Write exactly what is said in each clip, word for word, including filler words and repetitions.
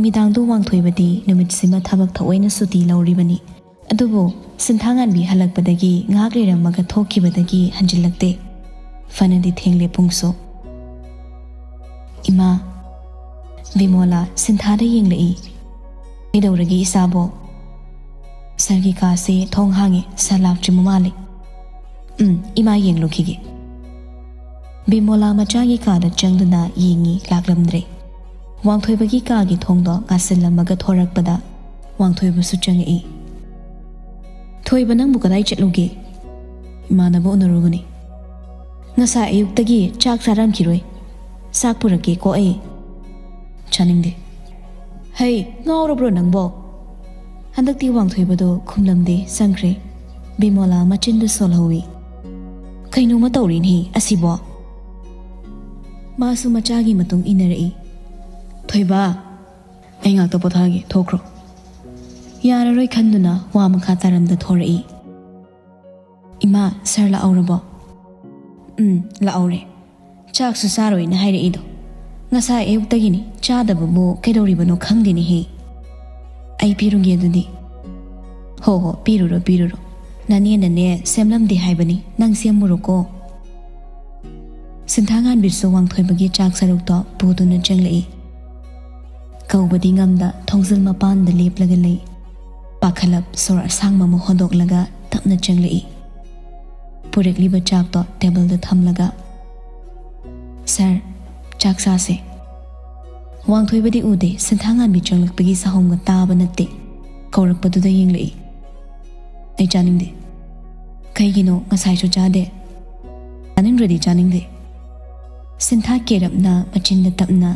ꯅꯨꯃꯤꯗꯥꯡꯗꯨ ꯋꯥꯡꯊꯣꯏꯕꯗꯤ ꯅꯨꯃꯤꯠꯁꯤꯃ ꯊꯕꯛ ꯊꯑꯣꯏꯅ ꯁꯨꯇꯤ ꯂꯧꯔꯤꯕꯅꯤ꯫ ꯑꯗꯨꯕꯨ ꯁꯤꯟꯊꯥꯉꯥꯟꯕꯤ ꯍꯜꯂꯛꯄꯗꯒꯤ ꯉꯥꯏꯍꯥꯛ ꯂꯩꯔꯝꯃꯒ ꯊꯣꯛꯈꯤꯕꯗꯒꯤ ꯍꯟꯖꯤꯜꯂꯛꯇꯦ꯫ ꯐꯅꯗꯤ ꯊꯦꯡꯂꯦ ꯄꯨꯡꯁꯨ꯫ "ꯏꯃꯥ!" ꯕꯤꯃꯣꯂꯥ ꯁꯤꯟꯊꯥꯗ ꯌꯦꯡꯂꯛꯏ꯫ "ꯀꯩꯗꯧꯔꯒꯦ ꯏꯆꯥꯕꯣ?" "ꯁꯥꯔꯒꯤ ꯀꯥꯁꯦ ꯊꯣꯡ ꯍꯥꯡꯉꯦ, ꯁꯥꯔ ꯂꯥꯛꯇ꯭ꯔꯤꯕ ꯃꯥꯜꯂꯦ꯫" "ꯎꯝ, ꯏꯃꯥ ꯌꯦꯡꯂꯨꯈꯤꯒꯦ꯫" ꯕꯤꯃꯣꯂꯥ ꯃꯆꯥꯒꯤ ꯀꯥꯗ ꯆꯪꯗꯨꯅ ꯌꯦꯡꯉꯤ, ꯂꯥꯛꯂꯝꯗ꯭ꯔꯦ꯫ ꯋꯥꯡꯊꯣꯏꯕꯒꯤ ꯀꯥꯒꯤ ꯊꯣꯡꯗꯣ ꯉꯥꯁꯤꯜꯂꯝꯃꯒ ꯊꯣꯔꯛꯄꯗ ꯋꯥꯡꯊꯣꯏꯕꯁꯨ ꯆꯪꯉꯛꯏ꯫ "ꯊꯣꯏꯕ, ꯅꯪꯕꯨ ꯀꯗꯥꯏ ꯆꯠꯂꯨꯒꯦ?" "ꯏꯃꯥꯟꯅꯕ ꯎꯅꯔꯨꯕꯅꯤ꯫" "ꯉꯁꯥꯏ ꯑꯌꯨꯛꯇꯒꯤ ꯆꯥꯛ ꯆꯥꯔꯝꯈꯤꯔꯣꯏ꯫ ꯆꯥꯛ ꯄꯨꯔꯛꯀꯦꯀꯣ ꯑꯩ꯫" "ꯆꯥꯅꯤꯡꯗꯦ꯫" "ꯍꯩ, ꯉꯥꯎꯔꯕ꯭ꯔꯣ ꯅꯪꯕꯣ?" ꯍꯟꯗꯛꯇꯤ ꯋꯥꯡꯊꯣꯏꯕꯗꯣ ꯈꯨꯝꯂꯝꯗꯦ, ꯆꯪꯈ꯭ꯔꯦ꯫ ꯕꯤꯃꯣꯂꯥ ꯃꯆꯤꯟꯗꯨ ꯁꯣꯜꯍꯧꯏ꯫ "ꯀꯩꯅꯣꯃ ꯇꯧꯔꯤꯅꯦ ꯑꯁꯤꯕꯣ?" ꯃꯥꯁꯨ ꯃꯆꯥꯒꯤ ꯃꯇꯨꯡ ꯏꯟꯅꯔꯛꯏ꯫ "ꯊꯣꯏꯕ, ꯑꯩ ꯉꯥꯛꯇ ꯄꯣꯊꯥꯒꯦ, ꯊꯣꯛꯈ꯭ꯔꯣ꯫" ꯌꯥꯔꯔꯣꯏ ꯈꯟꯗꯨꯅ ꯋꯥ ꯃꯈꯥ ꯇꯥꯔꯝꯗ ꯊꯣꯔꯛꯏ꯫ "ꯏꯃꯥ, ꯁꯥꯔ ꯂꯥꯛꯍꯧꯔꯕꯣ?" "ꯎꯝ, ꯂꯥꯛꯍꯧꯔꯦ꯫ ꯆꯥꯛꯁꯨ ꯆꯥꯔꯣꯏꯅ ꯍꯥꯏꯔꯛꯏꯗꯣ꯫ ꯉꯁꯥꯏ ꯑꯌꯨꯛꯇꯒꯤꯅꯤ ꯆꯥꯗꯕꯕꯨ ꯀꯩꯗꯧꯔꯤꯕꯅꯣ ꯈꯪꯗꯦꯅꯦꯍꯦ꯫" "ꯑꯩ ꯄꯤꯔꯨꯒꯦ ꯑꯗꯨꯗꯤ꯫" "ꯍꯣ ꯍꯣ, ꯄꯤꯔꯨꯔꯣ, ꯄꯤꯔꯨꯔꯣ꯫ ꯅꯅꯦꯅꯅꯦ ꯁꯦꯝꯂꯝꯗꯦ ꯍꯥꯏꯕꯅꯤ, ꯅꯪ ꯁꯦꯝꯃꯨꯔꯣꯀꯣ꯫" ꯁꯤꯟꯊꯥꯉꯥꯟꯕꯤꯁꯨ ꯋꯥꯡꯊꯣꯏꯕꯒꯤ ꯆꯥꯛ ꯁꯔꯨꯛꯇꯣ ꯄꯨꯗꯨꯅ ꯆꯪꯂꯛꯏ꯫ ꯀꯧꯕꯗꯤ ꯉꯝꯗ ꯊꯣꯡꯖꯤꯜ ꯃꯄꯥꯟꯗ ꯂꯦꯞꯂꯒ ꯂꯩ꯫ ꯄꯥꯈꯠꯂꯞ ꯁꯣꯔ ꯑꯁꯥꯡꯕ ꯑꯃ ꯍꯣꯟꯗꯣꯛꯂꯒ ꯇꯞꯅ ꯆꯪꯂꯛꯏ꯫ ꯄꯨꯔꯛꯂꯤꯕ ꯆꯥꯛꯇꯣ ꯇꯦꯕꯜꯗ ꯊꯝꯂꯒ, "ꯁꯥꯔ, ꯆꯥꯛ ꯆꯥꯁꯦ꯫" ꯋꯥꯡꯊꯣꯏꯕꯗꯤ ꯎꯗꯦ, ꯁꯤꯟꯊꯥꯉꯥꯟꯕꯤ ꯆꯪꯂꯛꯄꯒꯤ ꯁꯥꯍꯣꯡꯒ ꯇꯥꯕ ꯅꯠꯇꯦ꯫ ꯀꯧꯔꯛꯄꯗꯨꯗ ꯌꯦꯡꯂꯛꯏ꯫ "ꯑꯩ ꯆꯥꯅꯤꯡꯗꯦ꯫" "ꯀꯩꯒꯤꯅꯣ? ꯉꯁꯥꯏꯁꯨ ꯆꯥꯗꯦ꯫" "ꯆꯥꯅꯤꯡꯗ꯭ꯔꯗꯤ ꯆꯥꯅꯤꯡꯗꯦ꯫" ꯁꯤꯟꯊꯥ ꯀꯦꯔꯞꯅ ꯃꯆꯤꯟꯗ ꯇꯞꯅ,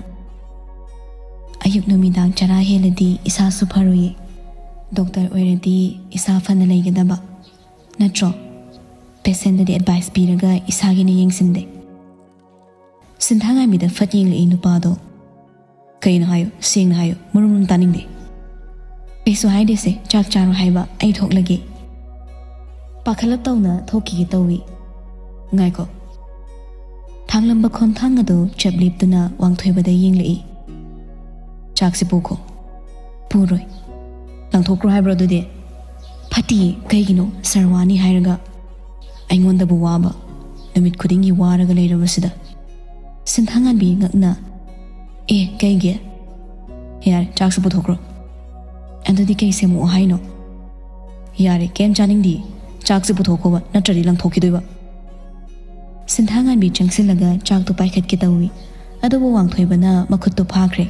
"ꯑꯌꯨꯛ ꯅꯨꯃꯤꯗꯥꯡ ꯆꯔꯥ ꯍꯦꯜꯂꯗꯤ ꯏꯁꯥꯁꯨ ꯐꯔꯣꯏꯌꯦ꯫ ꯗꯣꯛꯇꯔ ꯑꯣꯏꯔꯗꯤ ꯏꯁꯥ ꯐꯅ ꯂꯩꯒꯗꯕ ꯅꯠꯇ꯭ꯔꯣ? ꯄꯦꯁꯦꯟꯗꯗꯤ ꯑꯦꯗꯚꯥꯏꯁ ꯄꯤꯔꯒ ꯏꯁꯥꯒꯤꯅ ꯌꯦꯡꯁꯤꯟꯗꯦ꯫" ꯁꯤꯟꯊꯥꯉꯥꯟꯕꯤꯗ ꯐꯠ ꯌꯦꯡꯂꯛꯏ ꯅꯨꯄꯥꯗꯣ꯫ "ꯀꯩꯅꯣ ꯍꯥꯏꯌꯨ, ꯁꯦꯡꯅ ꯍꯥꯏꯌꯨ, ꯃꯔꯨꯝ ꯃꯔꯨꯝ ꯇꯥꯅꯤꯡꯗꯦ꯫" "ꯀꯩꯁꯨ ꯍꯥꯏꯗꯦꯁꯦ, ꯆꯥꯛ ꯆꯥꯔꯣ ꯍꯥꯏꯕ, ꯑꯩ ꯊꯣꯛꯂꯒꯦ꯫" ꯄꯥꯈꯠꯂꯞ ꯇꯧꯅ ꯊꯣꯛꯈꯤꯒꯦ ꯇꯧꯏ꯫ "ꯉꯥꯏꯈꯣ꯫" ꯊꯥꯡꯂꯝꯕ ꯈꯣꯡꯊꯥꯡ ꯑꯗꯨ ꯆꯞ ꯂꯦꯞꯇꯨꯅ ꯋꯥꯡꯊꯣꯏꯕꯗ ꯌꯦꯡꯂꯛꯏ꯫ ꯆꯥꯛꯁꯦ ꯄꯨꯈꯣ꯫ ꯄꯨꯔꯣꯏ꯫ ꯂꯪꯊꯣꯛꯈ꯭ꯔꯣ ꯍꯥꯏꯕ꯭ꯔꯣ ꯑꯗꯨꯗꯤ? ꯐꯠꯇꯤꯌꯦ꯫ ꯀꯩꯒꯤꯅꯣ ꯁꯥꯔ ꯋꯥꯅꯤ ꯍꯥꯏꯔꯒ? ꯑꯩꯉꯣꯟꯗꯕꯨ ꯋꯥꯕ? ꯅꯨꯃꯤꯠ ꯈꯨꯗꯤꯡꯒꯤ ꯋꯥꯔꯒ ꯂꯩꯔꯕꯁꯤꯗ꯫ ꯁꯤꯟꯊꯥꯉꯥꯟꯕꯤ ꯉꯛꯅ, "ꯑꯦ, ꯀꯩꯒꯤ? ꯌꯥꯔꯦ, ꯆꯥꯛꯁꯨ ꯄꯨꯊꯣꯛꯈ꯭ꯔꯣ꯫ ꯑꯗꯨꯗꯤ ꯀꯩ ꯁꯦꯝꯃꯛꯑꯣ ꯍꯥꯏꯅꯣ? ꯌꯥꯔꯦ, ꯀꯩꯝ ꯆꯥꯅꯤꯡꯗꯦ꯫ ꯆꯥꯛꯁꯦ ꯄꯨꯊꯣꯛꯈꯣꯕ, ꯅꯠꯇ꯭ꯔꯗꯤ ꯂꯪꯊꯣꯛꯈꯤꯗꯣꯏꯕ꯫" ꯁꯤꯟꯊꯥꯉꯥꯟꯕꯤ ꯆꯪꯁꯤꯜꯂꯒ ꯆꯥꯛꯇꯣ ꯄꯥꯏꯈꯠꯀꯦ ꯇꯧꯏ꯫ ꯑꯗꯨꯕꯨ ꯋꯥꯡꯊꯣꯏꯕꯅ ꯃꯈꯨꯠꯇꯣ ꯐꯥꯈ꯭ꯔꯦ꯫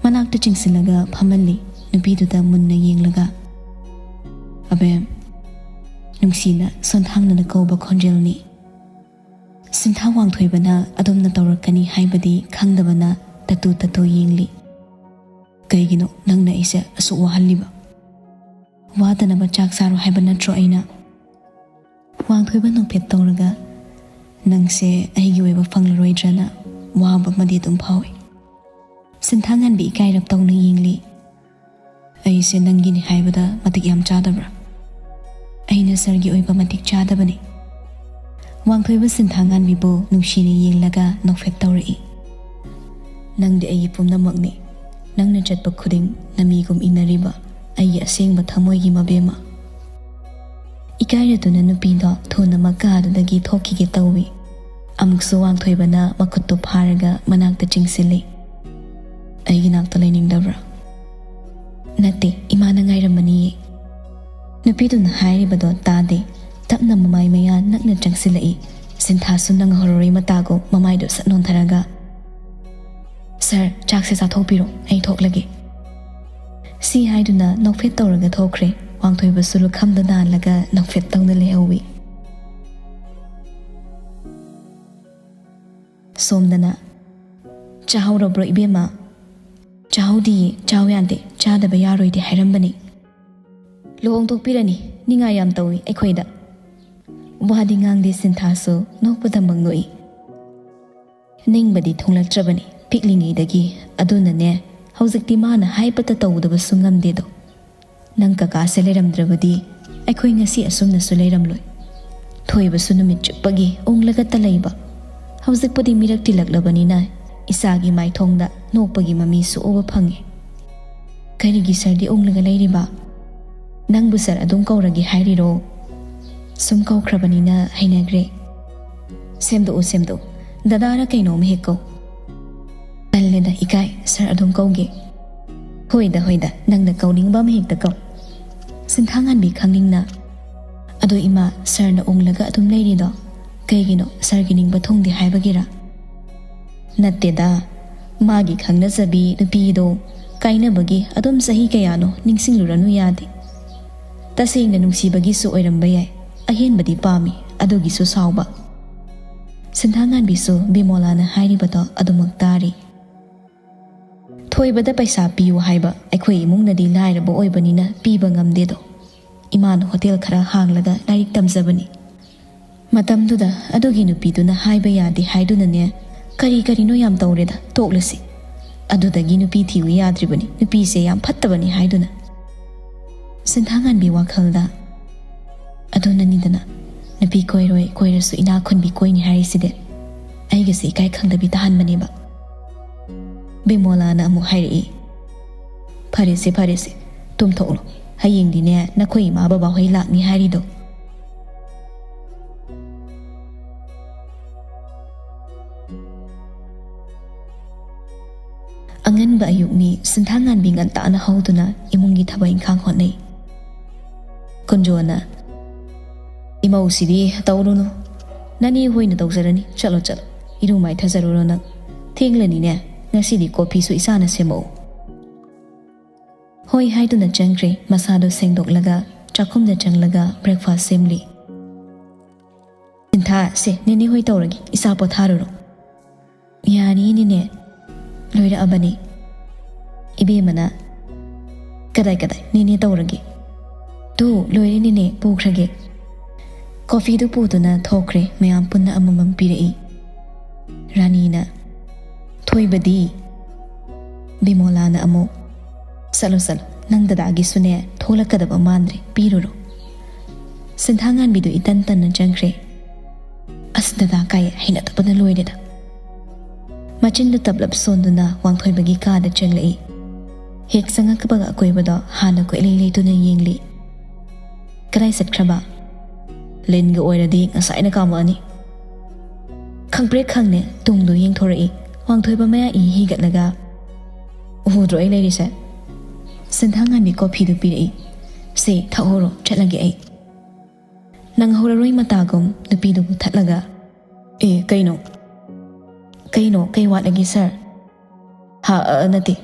ꯃꯅꯥꯛꯇ ꯆꯤꯡꯁꯤꯜꯂꯒ ꯐꯝꯍꯜꯂꯤ, ꯅꯨꯄꯤꯗꯨꯗ ꯃꯨꯟꯅ ꯌꯦꯡꯂꯒ꯫ "ꯑꯕꯦꯝ", ꯅꯨꯡꯁꯤꯅ ꯁꯣꯟꯊꯥꯡꯅꯅ ꯀꯧꯕ ꯈꯣꯟꯖꯦꯜꯅꯤ꯫ ꯁꯤꯟꯊꯥ ꯋꯥꯡꯊꯣꯏꯕꯅ ꯑꯗꯣꯝꯅ ꯇꯧꯔꯛꯀꯅꯤ ꯍꯥꯏꯕꯗꯤ ꯈꯪꯗꯕꯅ ꯇꯠꯇꯨ ꯇꯠꯇꯨ ꯌꯦꯡꯂꯤ꯫ "ꯀꯩꯒꯤꯅꯣ ꯅꯪꯅ ꯑꯩꯁꯦ ꯑꯁꯨꯛ ꯋꯥꯍꯜꯂꯤꯕ? ꯋꯥꯗꯅꯕ ꯆꯥꯛ ꯆꯥꯔꯣ ꯍꯥꯏꯕ ꯅꯠꯇ꯭ꯔꯣ ꯑꯩꯅ?" ꯋꯥꯡꯊꯣꯏꯕ ꯅꯣꯛꯐꯦꯠ ꯇꯧꯔꯒ, "ꯅꯪꯁꯦ ꯑꯩꯒꯤ ꯑꯣꯏꯕ ꯐꯪꯂꯔꯣꯏꯗ꯭ꯔꯅ ꯋꯥꯕ ꯑꯃꯗꯤ ꯑꯗꯨꯝ ꯐꯥꯎꯏ꯫" ꯁꯤꯟꯊꯥꯉꯥꯟꯕꯤ ꯏꯀꯥꯏꯔꯞ ꯇꯧꯅ ꯌꯦꯡꯂꯤ꯫ "ꯑꯩꯁꯦ ꯅꯪꯒꯤꯅꯤ ꯍꯥꯏꯕꯗ ꯃꯇꯤꯛ ꯌꯥꯝ ꯆꯥꯗꯕ꯭ꯔꯥ? ꯑꯩꯅ ꯁꯥꯔꯒꯤ ꯑꯣꯏꯕ ꯃꯇꯤꯛ ꯆꯥꯗꯕꯅꯤ꯫" ꯋꯥꯡꯊꯣꯏꯕ ꯁꯤꯟꯊꯥꯉꯥꯟꯕꯤꯕꯨ ꯅꯨꯡꯁꯤꯅ ꯌꯦꯡꯂꯒ ꯅꯣꯛꯐꯦꯠ ꯇꯧꯔꯛꯏ꯫ "ꯅꯪꯗꯤ ꯑꯩꯒꯤ ꯄꯨꯝꯅꯃꯛꯅꯤ꯫ ꯅꯪꯅ ꯆꯠꯄ ꯈꯨꯗꯤꯡ ꯅꯃꯤꯒꯨꯝ ꯏꯟꯅꯔꯤꯕ ꯑꯩꯒꯤ ꯑꯁꯦꯡꯕ ꯊꯃꯣꯏꯒꯤ ꯃꯕꯦꯝꯃ꯫" ꯏꯀꯥꯏꯔꯗꯨꯅ ꯅꯨꯄꯤꯗꯣ ꯊꯨꯅꯃꯛ ꯀꯥꯗꯨꯗꯒꯤ ꯊꯣꯛꯈꯤꯒꯦ ꯇꯧꯏ꯫ ꯑꯃꯨꯛꯁꯨ ꯋꯥꯡꯊꯣꯏꯕꯅ ꯃꯈꯨꯠꯇꯨ ꯐꯥꯔꯒ ꯃꯅꯥꯛꯇ ꯆꯤꯡꯁꯤꯜꯂꯤ꯫ "ꯑꯩꯒꯤ ꯅꯥꯛꯇ ꯂꯩꯅꯤꯡꯗꯕ꯭ꯔꯥ?" "ꯅꯠꯇꯦ, ꯏꯃꯥꯅ ꯉꯥꯏꯔꯝꯃꯅꯤꯌꯦ꯫" ꯅꯨꯄꯤꯗꯨꯅ ꯍꯥꯏꯔꯤꯕꯗꯣ ꯇꯥꯗꯦ꯫ ꯇꯞꯅ ꯃꯃꯥꯏ ꯃꯌꯥ ꯅꯛꯅ ꯆꯪꯁꯤꯜꯂꯛꯏ꯫ ꯁꯤꯟꯊꯥꯁꯨ ꯅꯪꯍꯧꯔꯔꯣꯏ ꯃꯇꯥꯒꯨꯝ ꯃꯃꯥꯏꯗꯨ ꯁꯠ ꯅꯣꯟꯊꯔꯒ, "ꯁꯥꯔ, ꯆꯥꯛꯁꯦ ꯆꯥꯊꯣꯛꯄꯤꯔꯣ, ꯑꯩ ꯊꯣꯛꯂꯒꯦ꯫" ꯁꯤ ꯍꯥꯏꯗꯨꯅ ꯅꯣꯛꯐꯦꯠ ꯇꯧꯔꯒ ꯊꯣꯛꯈ꯭ꯔꯦ꯫ ꯋꯥꯡꯊꯣꯏꯕꯁꯨ ꯂꯨꯈꯝꯗ ꯅꯥꯜꯂꯒ ꯅꯣꯛꯐꯦꯠ ꯇꯧꯅ ꯂꯩꯍꯧꯋꯤ꯫ ꯁꯣꯝꯗꯅ, "ꯆꯥꯍꯧꯔꯕ꯭ꯔꯣ ꯏꯕꯦꯝꯃ?" "ꯆꯥꯍꯧꯗꯤꯌꯦ, ꯆꯥꯎ ꯌꯥꯗꯦ, ꯆꯥꯗꯕ ꯌꯥꯔꯣꯏꯗꯤ ꯍꯥꯏꯔꯝꯕꯅꯤ꯫" "ꯂꯨꯍꯣꯡꯊꯣꯛꯄꯤꯔꯅꯤ, ꯅꯤꯡꯉꯥꯏ ꯌꯥꯝ ꯇꯧꯏ ꯑꯩꯈꯣꯏꯗ꯫" ꯋꯥꯗꯤ ꯉꯥꯡꯗꯦ ꯁꯤꯟꯊꯥꯁꯨ, ꯅꯣꯛꯄꯗ ꯃꯪꯅꯣꯛꯏ꯫ "ꯅꯤꯡꯕꯗꯤ ꯊꯨꯡꯂꯛꯇ꯭ꯔꯕꯅꯤ ꯄꯤꯛꯂꯤꯉꯩꯗꯒꯤ, ꯑꯗꯨꯅꯅꯦ ꯍꯧꯖꯤꯛꯇꯤ ꯃꯥꯅ ꯍꯥꯏꯕꯇ ꯇꯧꯗꯕꯁꯨ ꯉꯝꯗꯦꯗꯣ꯫ ꯅꯪ ꯀꯀꯥꯁꯦ ꯂꯩꯔꯝꯗ꯭ꯔꯕꯗꯤ ꯑꯩꯈꯣꯏ ꯉꯁꯤ ꯑꯁꯨꯝꯅꯁꯨ ꯂꯩꯔꯝꯂꯣꯏ꯫ ꯊꯣꯏꯕꯁꯨ ꯅꯨꯃꯤꯠ ꯆꯨꯞꯄꯒꯤ ꯎꯪꯂꯒꯇ ꯂꯩꯕ꯫ ꯍꯧꯖꯤꯛꯄꯨꯗꯤ ꯃꯤꯔꯛ ꯇꯤꯜꯂꯛꯂꯕꯅꯤꯅ ꯏꯆꯥꯒꯤ ꯃꯥꯏꯊꯣꯡꯗ ꯅꯣꯛꯄꯒꯤ ꯃꯃꯤꯁꯨ ꯎꯕ ꯐꯪꯉꯤ꯫ "ꯀꯔꯤꯒꯤ ꯁꯥꯔꯗꯤ ꯎꯪꯂꯒ ꯂꯩꯔꯤꯕ? ꯅꯪꯕꯨ ꯁꯥꯔ ꯑꯗꯨꯝ ꯀꯧꯔꯒꯦ ꯍꯥꯏꯔꯤꯔꯣ?" "ꯁꯨꯝ ꯀꯧꯈ꯭ꯔꯕꯅꯤꯅ ꯍꯩꯅꯈ꯭ꯔꯦ꯫" "ꯁꯦꯝꯗꯣꯛꯎ, ꯁꯦꯝꯗꯣꯛꯎ꯫ ꯗꯗꯥꯔ ꯀꯩꯅꯣꯝ ꯍꯦꯛ ꯀꯧ꯫" "ꯇꯜꯂꯦꯗ, ꯏꯀꯥꯏ꯫ ꯁꯥꯔ ꯑꯗꯨꯝ ꯀꯧꯒꯦ꯫" "ꯍꯣꯏꯗ, ꯍꯣꯏꯗ, ꯅꯪꯅ ꯀꯧꯅꯤꯡꯕ ꯑꯃ ꯍꯦꯛꯇ ꯀꯧ꯫" ꯁꯤꯟꯊꯥꯉꯥꯟꯕꯤ ꯈꯪꯅꯤꯡꯅ, "ꯑꯗꯣ ꯏꯃꯥ, ꯁꯥꯔꯅ ꯎꯪꯂꯒ ꯑꯗꯨꯝ ꯂꯩꯔꯤꯗꯣ ꯀꯩꯒꯤꯅꯣ? ꯁꯥꯔꯒꯤ ꯅꯤꯡꯕ ꯊꯨꯡꯗꯦ ꯍꯥꯏꯕꯒꯤꯔ?" "ꯅꯠꯇꯦꯗ, ꯃꯥꯒꯤ ꯈꯪꯅꯖꯕꯤ ꯅꯨꯄꯤꯗꯣ ꯀꯥꯏꯅꯕꯒꯤ ꯑꯗꯨꯝ ꯆꯍꯤ ꯀꯌꯥꯅꯣ ꯅꯤꯡꯁꯤꯡꯂꯨꯔꯅꯨ ꯌꯥꯗꯦ꯫ ꯇꯁꯦꯡꯅ ꯅꯨꯡꯁꯤꯕꯒꯤꯁꯨ ꯑꯣꯏꯔꯝꯕ ꯌꯥꯏ, ꯑꯍꯦꯟꯕꯗꯤ ꯄꯥꯝꯃꯤ, ꯑꯗꯨꯒꯤꯁꯨ ꯁꯥꯎꯕ꯫" ꯁꯤꯟꯊꯥꯉꯥꯟꯕꯤꯁꯨ ꯕꯤꯃꯣꯂꯥꯅ ꯍꯥꯏꯔꯤꯕꯗꯣ ꯑꯗꯨꯃꯛ ꯇꯥꯔꯤ꯫ "ꯊꯣꯏꯕꯗ ꯄꯩꯁꯥ ꯄꯤꯌꯨ ꯍꯥꯏꯕ, ꯑꯩꯈꯣꯏ ꯏꯃꯨꯡꯅꯗꯤ ꯂꯥꯏꯔꯕ ꯑꯣꯏꯕꯅꯤꯅ ꯄꯤꯕ ꯉꯝꯗꯦꯗꯣ꯫ ꯏꯃꯥꯅ ꯍꯣꯇꯦꯜ ꯈꯔ ꯍꯥꯡꯂꯒ ꯂꯥꯏꯔꯤꯛ ꯇꯝꯖꯕꯅꯤ꯫ ꯃꯇꯝꯗꯨꯗ ꯑꯗꯨꯒꯤ ꯅꯨꯄꯤꯗꯨꯅ ꯍꯥꯏꯕ ꯌꯥꯗꯦ ꯍꯥꯏꯗꯨꯅꯅꯦ, ꯀꯔꯤ ꯀꯔꯤꯅꯣ ꯌꯥꯝ ꯇꯧꯔꯦꯗ, ꯇꯣꯛꯂꯁꯤ꯫ ꯑꯗꯨꯗꯒꯤ ꯅꯨꯄꯤ ꯊꯤꯌꯨ ꯌꯥꯗ꯭ꯔꯤꯕꯅꯤ, ꯅꯨꯄꯤꯁꯦ ꯌꯥꯝ ꯐꯠꯇꯕꯅꯤ ꯍꯥꯏꯗꯨꯅ꯫" ꯁꯤꯟꯊꯥꯉꯥꯟꯕꯤ ꯋꯥꯈꯜꯗ, "ꯑꯗꯨꯅꯅꯤꯗꯅ ꯅꯨꯄꯤ ꯀꯣꯏꯔꯣꯏ, ꯀꯣꯏꯔꯁꯨ ꯏꯅꯥꯛ ꯈꯨꯟꯕꯤ ꯀꯣꯏꯅꯤ ꯍꯥꯏꯔꯤꯁꯤꯗꯤ꯫ ꯑꯩꯒꯁꯦ ꯏꯀꯥꯏ ꯈꯪꯗꯕꯤ ꯇꯥꯍꯟꯕꯅꯦꯕ꯫" ꯕꯤꯃꯣꯂꯥꯅ ꯑꯃꯨꯛ ꯍꯥꯏꯔꯛꯏ, "ꯐꯔꯦꯁꯦ, ꯐꯔꯦꯁꯦ, ꯇꯨꯝꯊꯣꯛꯂꯣ꯫ ꯍꯌꯦꯡꯗꯤꯅꯦ ꯅꯈꯣꯏ ꯏꯃꯥ ꯕꯕꯥ ꯍꯣꯏ ꯂꯥꯛꯅꯤ ꯍꯥꯏꯔꯤꯗꯣ꯫" ꯑꯉꯟꯕ ꯑꯌꯨꯛꯅꯤ, ꯁꯤꯟꯊꯥꯉꯥꯟꯕꯤ ꯉꯟꯇꯥꯅ ꯍꯧꯗꯨꯅ ꯏꯃꯨꯡꯒꯤ ꯊꯕꯛ ꯏꯪꯈꯥꯡ ꯍꯣꯠꯅꯩ꯫ ꯀꯨꯟꯖꯣꯅ, "ꯏꯃꯧꯁꯤꯗꯤ ꯇꯧꯔꯨꯅꯨ, ꯅꯅꯦ ꯍꯣꯏꯅ ꯇꯧꯖꯔꯅꯤ꯫ ꯆꯠꯂꯣ, ꯆꯠꯂꯣ, ꯏꯔꯨ ꯃꯥꯏꯊꯖꯔꯨꯔꯣ ꯅꯪ꯫ ꯊꯦꯡꯂꯅꯤꯅꯦ, ꯉꯁꯤꯗꯤ ꯀꯣꯐꯤꯁꯨ ꯏꯆꯥꯅ ꯁꯦꯝꯃꯛꯎ꯫" ꯍꯣꯏ ꯍꯥꯏꯗꯨꯅ ꯆꯪꯈ꯭ꯔꯦ꯫ ꯃꯁꯥꯗꯣ ꯁꯦꯡꯗꯣꯛꯂꯒ ꯆꯥꯛꯈꯨꯝꯗ ꯆꯪꯂꯒ breakfast ꯁꯦꯝꯂꯤ꯫ "ꯁꯤꯟꯊꯥ, ꯁꯦ, ꯅꯦꯅꯦ ꯍꯣꯏ ꯇꯧꯔꯒꯦ, ꯏꯆꯥ ꯄꯣꯊꯥꯔꯨꯔꯣ꯫" "ꯌꯥꯅꯤ ꯅꯦꯅꯦ, ꯂꯣꯏꯔꯛꯑꯕꯅꯤ꯫" ꯏꯕꯦꯝꯃꯅ, "ꯀꯗꯥꯏ, ꯀꯗꯥꯏ, ꯅꯦꯅꯦ ꯇꯧꯔꯒꯦ꯫" "ꯇꯨ, ꯂꯣꯏꯔꯦ ꯅꯦꯅꯦ, ꯄꯨꯈ꯭ꯔꯒꯦ꯫" ꯀꯣꯐꯤꯗꯨ ꯄꯨꯗꯨꯅ ꯊꯣꯛꯈ꯭ꯔꯦ꯫ ꯃꯌꯥꯝ ꯄꯨꯟꯅ ꯑꯃꯃꯝ ꯄꯤꯔꯛꯏ꯫ ꯔꯥꯅꯤꯅ, "ꯊꯣꯏꯕꯗꯤ?" ꯕꯤꯃꯣꯂꯥꯅ ꯑꯃꯨꯛ, "ꯆꯠꯂꯣ, ꯆꯠꯂꯣ, ꯅꯪ ꯗꯗꯥꯒꯤꯁꯨꯅꯦ ꯊꯣꯛꯂꯛꯀꯗꯕ ꯃꯥꯟꯗ꯭ꯔꯦ, ꯄꯤꯔꯨꯔꯣ꯫" ꯁꯤꯟꯊꯥꯉꯥꯟꯕꯤꯗꯨ ꯏꯇꯟ ꯇꯟꯅ ꯆꯪꯈ꯭ꯔꯦ꯫ "ꯑꯁ, ꯗꯗꯥ ꯀꯥꯏ, ꯍꯩꯅꯗꯕꯅ ꯂꯣꯏꯔꯦꯗ꯫" ꯃꯆꯤꯟꯗꯨ ꯇꯞꯂꯞ ꯁꯣꯟꯗꯨꯅ ꯋꯥꯡꯊꯣꯏꯕꯒꯤ ꯀꯥꯗ ꯆꯪꯂꯛꯏ꯫ ꯍꯦꯛ ꯆꯪꯉꯛꯄꯒ ꯑꯀꯣꯏꯕꯗꯣ ꯍꯥꯟꯅ ꯀꯣꯏꯂꯩ ꯂꯩꯇꯨꯅ ꯌꯦꯡꯂꯤ꯫ "ꯀꯗꯥꯏ ꯆꯠꯈ꯭ꯔꯕ?" "ꯂꯤꯟꯒ ꯑꯣꯏꯔꯗꯤ ꯉꯁꯥꯏꯅ ꯀꯥꯝꯃꯛꯑꯅꯤ꯫" ꯈꯪꯄ꯭ꯔꯦꯛ ꯈꯪꯅꯦ ꯇꯨꯡꯗꯣ ꯌꯦꯡꯊꯣꯔꯛꯏ꯫ ꯋꯥꯡꯊꯣꯏꯕ ꯃꯌꯥ ꯏ ꯍꯤꯒꯠꯂꯒ, "ꯎꯍꯨꯗ꯭ꯔꯣ ꯑꯩ ꯂꯩꯔꯤꯁꯦ?" ꯁꯤꯟꯊꯥꯉꯥꯟꯕꯤ ꯀꯣꯐꯤꯗꯨ ꯄꯤꯔꯛꯏ꯫ "ꯁꯦ, ꯊꯛꯍꯧꯔꯣ, ꯆꯠꯂꯒꯦ ꯑꯩ꯫" ꯅꯪꯍꯧꯔꯔꯣꯏ ꯃꯇꯥꯒꯨꯝ ꯅꯨꯄꯤꯗꯨꯕꯨ ꯊꯠꯂꯒ, "ꯑꯦ, ꯀꯩꯅꯣ? ꯀꯩꯅꯣ? ꯀꯩ ꯋꯥꯠꯂꯒꯦ, ꯁꯥꯔ?" "ꯍꯥ, ꯑ, ꯅꯠꯇꯦ꯫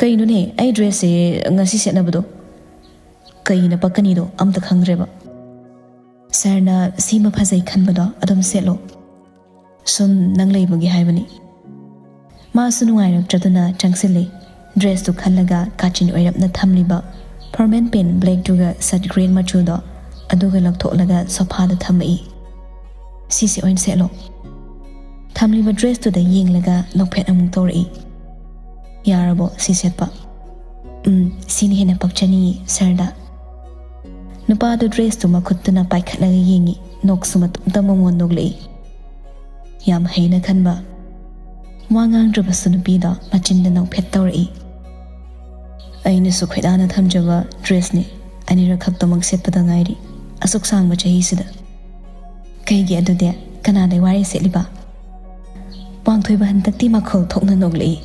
ꯀꯩꯅꯣꯅꯦ, ꯑꯩ ꯗ꯭ꯔꯦꯁꯁꯦ ꯉꯁꯤ ꯁꯦꯠꯅꯕꯗꯣ ꯀꯩꯅ ꯄꯛꯀꯅꯤꯗꯣ ꯑꯝꯇ ꯈꯪꯗ꯭ꯔꯦꯕ꯫" "ꯁꯥꯔꯅ ꯁꯤꯃ ꯐꯖꯩ ꯈꯟꯕꯗꯣ ꯑꯗꯨꯝ ꯁꯦꯠꯂꯣ꯫ ꯁꯨꯝ ꯅꯪ ꯂꯩꯕꯒꯤ ꯍꯥꯏꯕꯅꯤ꯫" ꯃꯥꯁꯨ ꯅꯨꯡꯉꯥꯏꯔꯛꯇ꯭ꯔꯗꯨꯅ ꯆꯪꯁꯤꯜꯂꯤ꯫ ꯗ꯭ꯔꯦꯁꯇꯨ ꯈꯜꯂꯒ ꯀꯥꯆꯤꯟ ꯑꯣꯏꯔꯞꯅ ꯊꯝꯂꯤꯕ ꯐꯣꯔꯃꯦꯜ ꯄꯦꯟ ꯕ꯭ꯂꯦꯛꯇꯨꯒ ꯁꯠ ꯒ꯭ꯔꯤꯟ ꯃꯆꯨꯗꯣ ꯑꯗꯨꯒ ꯂꯧꯊꯣꯛꯂꯒ ꯁꯣꯐꯥꯗ ꯊꯝꯃꯛꯏ꯫ "ꯁꯤꯁꯦ ꯑꯣꯏꯅ ꯁꯦꯠꯂꯣ꯫" ꯊꯝꯂꯤꯕ ꯗ꯭ꯔꯦꯁꯇꯨꯗ ꯌꯦꯡꯂꯒ ꯅꯣꯛꯐꯦꯠ ꯑꯃꯨꯛ ꯇꯧꯔꯛꯏ꯫ "ꯌꯥꯔꯕꯣ ꯁꯤ ꯁꯦꯠꯄ?" "ꯎꯝ, ꯁꯤꯅ ꯍꯦꯟꯅ ꯄꯛꯆꯅꯤꯌꯦ ꯁꯥꯔꯗ꯫" ꯅꯨꯄꯥꯗꯨ ꯗ꯭ꯔꯦꯁꯇꯨ ꯃꯈꯨꯠꯇꯨꯅ ꯄꯥꯏꯈꯠꯂꯒ ꯌꯦꯡꯉꯤ꯫ ꯅꯣꯛꯁꯨ ꯃꯇꯣꯝꯇ ꯃꯉꯣꯟ ꯅꯣꯛꯂꯛꯏ꯫ ꯌꯥꯝ ꯍꯩꯅ ꯈꯟꯕ꯫ ꯋꯥ ꯉꯥꯡꯗ꯭ꯔꯕꯁꯨ ꯅꯨꯄꯤꯗꯣ ꯃꯆꯤꯟꯗ ꯅꯣꯛꯐꯦꯠ ꯇꯧꯔꯛꯏ꯫ "ꯑꯩꯅꯁꯨ ꯈꯣꯏꯗꯥꯅ ꯊꯝꯖꯕ ꯗ꯭ꯔꯦꯁꯅꯤ꯫ ꯑꯅꯤꯔꯛ ꯈꯛꯇꯃꯛ ꯁꯦꯠꯄꯗ ꯉꯥꯏꯔꯤ, ꯑꯁꯨꯛ ꯁꯥꯡꯕ ꯆꯍꯤꯁꯤꯗ꯫" "ꯀꯩꯒꯤ ꯑꯗꯨꯗꯤ? ꯀꯅꯥꯗꯩ ꯋꯥꯔꯤ ꯁꯦꯠꯂꯤꯕ?" ꯋꯥꯡꯊꯣꯏꯕ ꯍꯟꯗꯛꯇꯤ ꯃꯈꯣꯜ ꯊꯣꯛꯅ ꯅꯣꯛꯂꯛꯏ꯫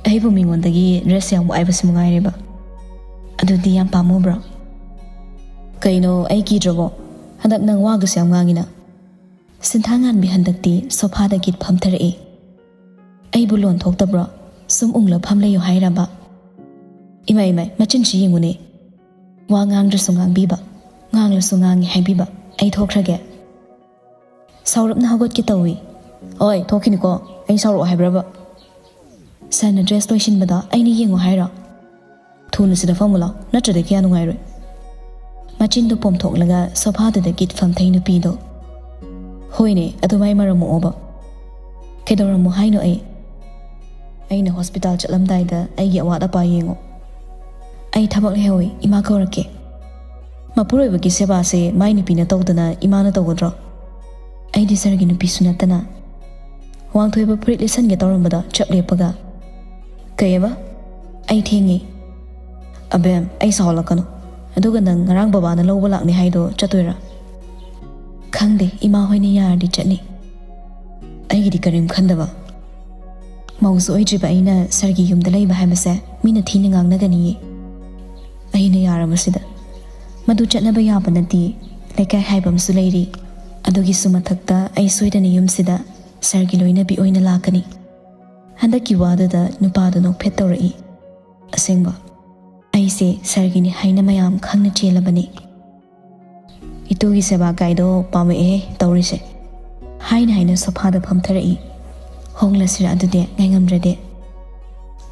"ꯑꯩꯕꯨ ꯃꯤꯉꯣꯟꯗꯒꯤ ꯗ꯭ꯔꯦꯁ ꯌꯥꯝ ꯋꯥꯏꯕꯁꯤ ꯃꯉꯥꯏꯔꯦꯕ꯫ ꯑꯗꯨꯗꯤ ꯌꯥꯝ ꯄꯥꯝꯃꯨꯕ꯭ꯔꯣ?" "ꯀꯩꯅꯣ, ꯑꯩ ꯀꯤꯗ꯭ꯔꯕꯣ? ꯍꯟꯗꯛ ꯅꯪ ꯋꯥꯒꯁꯨ ꯌꯥꯝ ꯉꯥꯡꯉꯤꯅ꯫" ꯁꯤꯟꯊꯥꯉꯥꯟꯕꯤ ꯍꯟꯗꯛꯇꯤ ꯁꯣꯐꯥꯗꯒꯤ ꯐꯝꯊꯔꯛꯏ꯫ "ꯑꯩꯕꯨ ꯂꯣꯟ ꯊꯣꯛꯇꯕ꯭ꯔꯣ? ꯁꯨꯝ ꯎꯪꯂ ꯐꯝ ꯂꯩꯌꯨ ꯍꯥꯏꯔꯕ?" "ꯏꯃꯥꯏ, ꯏꯃꯥꯏ, ꯃꯆꯤꯟꯁꯤ ꯌꯦꯡꯉꯨꯅꯦ꯫ ꯋꯥ ꯉꯥꯡꯗ꯭ꯔꯁꯨ ꯉꯥꯡꯕꯤꯕ, ꯉꯥꯡꯂꯁꯨ ꯉꯥꯡꯉꯤ ꯍꯥꯏꯕꯤꯕ꯫ ꯑꯩ ꯊꯣꯛꯈ꯭ꯔꯒꯦ꯫" ꯁꯥꯎꯔꯞꯅ ꯍꯧꯒꯠꯀꯦ ꯇꯧꯏ꯫ "ꯑꯣꯏ, ꯊꯣꯛꯈꯤꯅꯤꯀꯣ꯫ ꯑꯩ ꯁꯥꯎꯔꯛꯑꯣ ꯍꯥꯏꯕ꯭ꯔꯕ? ꯁꯥꯔꯅ ꯗ꯭ꯔꯦꯁ ꯂꯣꯏꯁꯤꯟꯕꯗꯣ ꯑꯩꯅ ꯌꯦꯡꯉꯣ ꯍꯥꯏꯔꯣ? ꯊꯨꯅ ꯁꯤꯗ ꯐꯝꯃꯨ ꯂꯥꯎ, ꯅꯠꯇ꯭ꯔꯗꯤ ꯀꯌꯥ ꯅꯨꯡꯉꯥꯏꯔꯣꯏ꯫" ꯃꯆꯤꯟꯗꯨ ꯄꯣꯝꯊꯣꯛꯂꯒ ꯁꯣꯐꯥꯗꯨꯗꯒꯤ ꯐꯝꯊꯩ ꯅꯨꯄꯤꯗꯣ꯫ "ꯍꯣꯏꯅꯦ, ꯑꯗꯨꯃꯥꯏ ꯃꯔꯝ ꯃꯣꯛꯑꯣꯕ꯫ ꯀꯩꯗꯧꯔꯝꯃꯣ ꯍꯥꯏꯅꯣ ꯑꯩ?" "ꯑꯩꯅ ꯍꯣꯁꯄꯤꯇꯥꯜ ꯆꯠꯂꯝꯗꯥꯏꯗ ꯑꯩꯒꯤ ꯑꯋꯥꯠ ꯑꯄꯥ ꯌꯦꯡꯉꯣ꯫" "ꯑꯩ ꯊꯕꯛ ꯂꯩꯍꯧꯋꯤ, ꯏꯃꯥ ꯀꯧꯔꯛꯀꯦ꯫" "ꯃꯄꯨꯔꯣꯏꯕꯒꯤ ꯁꯦꯕꯥꯁꯦ ꯃꯥꯏ ꯅꯨꯄꯤꯅ ꯇꯧꯗꯅ ꯏꯃꯥꯅ ꯇꯧꯒꯗ꯭ꯔꯣ? ꯑꯩꯗꯤ ꯁꯥꯔꯒꯤ ꯅꯨꯄꯤꯁꯨ ꯅꯠꯇꯅ꯫" ꯋꯥꯡꯊꯣꯏꯕ ꯐꯨꯔꯤꯠ ꯂꯤꯠꯁꯟꯒꯦ ꯇꯧꯔꯝꯕꯗ ꯆꯞ ꯂꯦꯞꯄꯒ, "ꯀꯩꯑꯕ? ꯑꯩ ꯊꯦꯡꯉꯦ꯫ ꯑꯕꯦꯝ, ꯑꯩ ꯁꯥꯎꯍꯜꯂꯛꯀꯅꯨ꯫ ꯑꯗꯨꯒ ꯅꯪ ꯉꯔꯥꯡ ꯕꯕꯥꯅ ꯂꯧꯕ ꯂꯥꯛꯅꯤ ꯍꯥꯏꯗꯣ ꯆꯠꯇꯣꯏꯔꯥ?" "ꯈꯪꯗꯦ, ꯏꯃꯥ ꯍꯣꯏꯅ ꯌꯥꯔꯗꯤ ꯆꯠꯅꯤ꯫ ꯑꯩꯒꯤꯗꯤ ꯀꯔꯤꯝ ꯈꯟꯗꯕ꯫ ꯃꯧꯁꯨ ꯑꯣꯏꯗ꯭ꯔꯤꯕ ꯑꯩꯅ ꯁꯥꯔꯒꯤ ꯌꯨꯝꯗ ꯂꯩꯕ ꯍꯥꯏꯕꯁꯦ ꯃꯤꯅ ꯊꯤꯅ ꯉꯥꯡꯅꯒꯅꯤꯌꯦ꯫ ꯑꯩꯅ ꯌꯥꯔꯕꯁꯤꯗ꯫ ꯃꯗꯨ ꯆꯠꯅꯕ ꯌꯥꯕ ꯅꯠꯇꯦ꯫ ꯂꯩꯀꯥꯏ ꯍꯥꯏꯕ ꯑꯃꯁꯨ ꯂꯩꯔꯤ꯫ ꯑꯗꯨꯒꯤꯁꯨ ꯃꯊꯛꯇ ꯑꯩ ꯁꯣꯏꯗꯅ ꯌꯨꯝꯁꯤꯗ ꯁꯥꯔꯒꯤ ꯂꯣꯏꯅꯕꯤ ꯑꯣꯏꯅ ꯂꯥꯛꯀꯅꯤ꯫" ꯍꯟꯗꯛꯀꯤ ꯋꯥꯗꯨꯗ ꯅꯨꯄꯥꯗꯨ ꯅꯣꯛꯐꯦꯠ ꯇꯧꯔꯛꯏ꯫ "ꯑꯁꯦꯡꯕ, ꯑꯩꯁꯦ ꯁꯥꯔꯒꯤꯅꯤ ꯍꯥꯏꯅ ꯃꯌꯥꯝ ꯈꯪꯅ ꯆꯦꯜꯂꯕꯅꯤ꯫" "ꯏꯇꯨꯒꯤ ꯁꯦꯕꯥ ꯀꯥꯏꯗꯣ ꯄꯥꯝꯃꯛꯑꯦꯍꯦ ꯇꯧꯔꯤꯁꯦ꯫" ꯍꯥꯏꯅ ꯍꯥꯏꯅ ꯁꯣꯐꯥꯗ ꯐꯝꯊꯔꯛꯏ꯫ "ꯍꯣꯡꯂꯁꯤꯔ ꯑꯗꯨꯗꯤ, ꯉꯥꯏꯉꯝꯗ꯭ꯔꯗꯤ?"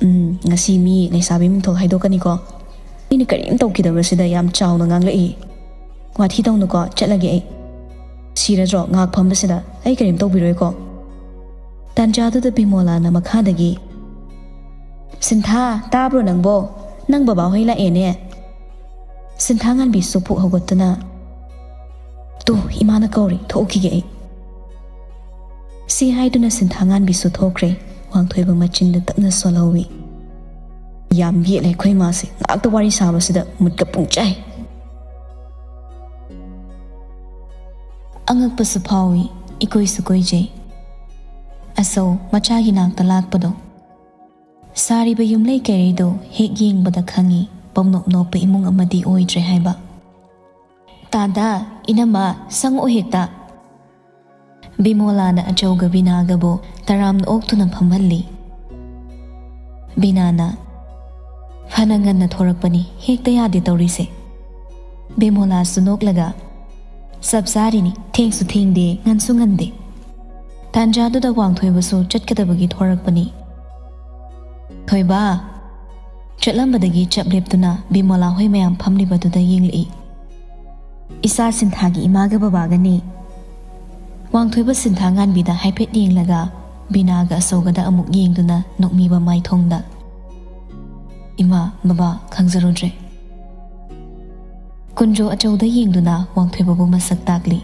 "ꯎꯝ, ꯉꯁꯤ ꯃꯤ ꯂꯩꯁꯥꯕꯤ ꯃꯤꯡꯊꯣꯜ ꯍꯥꯏꯗꯣꯛꯀꯅꯤꯀꯣ꯫ ꯑꯩꯅ ꯀꯔꯤꯝ ꯇꯧꯈꯤꯗꯕꯁꯤꯗ ꯌꯥꯝ ꯆꯥꯎꯅ ꯉꯥꯡꯂꯛꯏ꯫ ꯋꯥꯊꯤ ꯇꯧꯅꯨꯀꯣ, ꯆꯠꯂꯒꯦ ꯑꯩ꯫ ꯁꯤꯔꯗ꯭ꯔꯣ ꯉꯥꯏꯍꯥꯛ ꯐꯝꯕꯁꯤꯗ? ꯑꯩ ꯀꯔꯤꯝ ꯇꯧꯕꯤꯔꯣꯏꯀꯣ꯫" ꯇꯥꯟꯖꯥꯗꯨꯗ ꯕꯤꯃꯣꯂꯥꯅ ꯃꯈꯥꯗꯒꯤ, "ꯁꯤꯟꯊꯥ, ꯇꯥꯕ꯭ꯔꯣ ꯅꯪꯕꯣ? ꯅꯪ ꯕꯕꯥꯍꯣꯏ ꯂꯥꯛꯑꯦꯅꯦ꯫" ꯁꯤꯟꯊꯥ ꯉꯥꯟꯕꯤꯁꯨ ꯄꯨꯛ ꯍꯧꯒꯠꯇꯨꯅ, "ꯇꯨ, ꯏꯃꯥꯅ ꯀꯧꯔꯤ, ꯊꯣꯛꯎꯈꯤꯒꯦ ꯑꯩ꯫" ꯁꯤ ꯍꯥꯏꯗꯨꯅ ꯁꯤꯟꯊꯥ ꯉꯥꯟꯕꯤꯁꯨ ꯊꯣꯛꯈ꯭ꯔꯦ꯫ ꯋꯥꯡꯊꯣꯏꯕ ꯃꯆꯤꯟꯗ ꯇꯞꯅ ꯁꯣꯜꯍꯧꯏ꯫ "ꯌꯥꯝ ꯌꯦꯠꯂꯦ ꯑꯩꯈꯣꯏ ꯃꯥꯁꯦ, ꯉꯥꯛꯇ ꯋꯥꯔꯤ ꯁꯥꯕꯁꯤꯗ ꯃꯨꯠꯀ ꯄꯨꯡꯆꯥꯏ꯫" ꯑꯉꯛꯄꯁꯨ ꯐꯥꯎꯏ, ꯏꯀꯣꯏꯁꯨ ꯀꯣꯏꯖꯩ꯫ ꯑꯁꯧ ꯃꯆꯥꯒꯤ ꯅꯥꯛꯇ ꯂꯥꯛꯄꯗꯣ꯫ ꯁꯥꯔꯤꯕ ꯌꯨꯝꯂꯩ ꯀꯩꯔꯩꯗꯣ ꯍꯦꯛ ꯌꯦꯡꯕꯗ ꯈꯪꯏ, ꯄꯪꯅꯣꯞ ꯅꯣꯞꯄ ꯏꯃꯨꯡ ꯑꯃꯗꯤ ꯑꯣꯏꯗ꯭ꯔꯦ ꯍꯥꯏꯕ꯫ "ꯇꯥꯗꯥ, ꯏꯅꯝꯃ, ꯁꯪꯉꯛꯑꯣ ꯍꯦꯛꯇ꯫" ꯕꯤꯃꯣꯂꯥꯅ ꯑꯆꯧꯒ ꯕꯤꯅꯥꯒꯕꯨ ꯇꯔꯥꯝꯅ ꯑꯣꯛꯇꯨꯅ ꯐꯝꯍꯜꯂꯤ꯫ ꯕꯤꯅꯥꯅ, "ꯐꯅ ꯉꯟꯅ ꯊꯣꯔꯛꯄꯅꯤ, ꯍꯦꯛꯇ ꯌꯥꯗꯦ ꯇꯧꯔꯤꯁꯦ꯫" ꯕꯤꯃꯣꯂꯥꯁꯨ ꯅꯣꯛꯂꯒ, "ꯆꯞ ꯆꯥꯔꯤꯅꯤ, ꯊꯦꯡꯁꯨ ꯊꯦꯡꯗꯦ, ꯉꯟꯁꯨ ꯉꯟꯗꯦ꯫" ꯇꯥꯟꯖꯥꯗꯨꯗ ꯋꯥꯡꯊꯣꯏꯕꯁꯨ ꯆꯠꯀꯗꯕꯒꯤ ꯊꯣꯔꯛꯄꯅꯤ꯫ "ꯊꯣꯏꯕ!" ꯆꯠꯂꯝꯕꯗꯒꯤ ꯆꯞ ꯂꯦꯞꯇꯨꯅ ꯕꯤꯃꯣꯂꯥ ꯍꯣꯏ ꯃꯌꯥꯝ ꯐꯝꯂꯤꯕꯗꯨꯗ ꯌꯦꯡꯂꯛꯏ꯫ "ꯏꯆꯥ ꯁꯤꯟꯊꯥꯒꯤ ꯏꯃꯥꯒ ꯕꯕꯥꯒꯅꯤ꯫" ꯋꯥꯡꯊꯣꯏꯕ ꯁꯤꯟꯊꯥ ꯉꯥꯟꯕꯤꯗ ꯍꯥꯏꯐꯦꯠ ꯌꯦꯡꯂꯒ ꯕꯤꯅꯥꯒ ꯑꯆꯧꯒꯗ ꯑꯃꯨꯛ ꯌꯦꯡꯗꯨꯅ ꯅꯣꯛꯃꯤꯕ ꯃꯥꯏꯊꯣꯡꯗ, "ꯏꯃꯥ, ꯕꯕꯥ, ꯈꯪꯖꯔꯨꯗ꯭ꯔꯦ꯫" ꯀꯨꯟꯖꯣ ꯑꯆꯧꯗ ꯌꯦꯡꯗꯨꯅ ꯋꯥꯡꯊꯣꯏꯕꯕꯨ ꯃꯁꯛ ꯇꯥꯛꯂꯤ꯫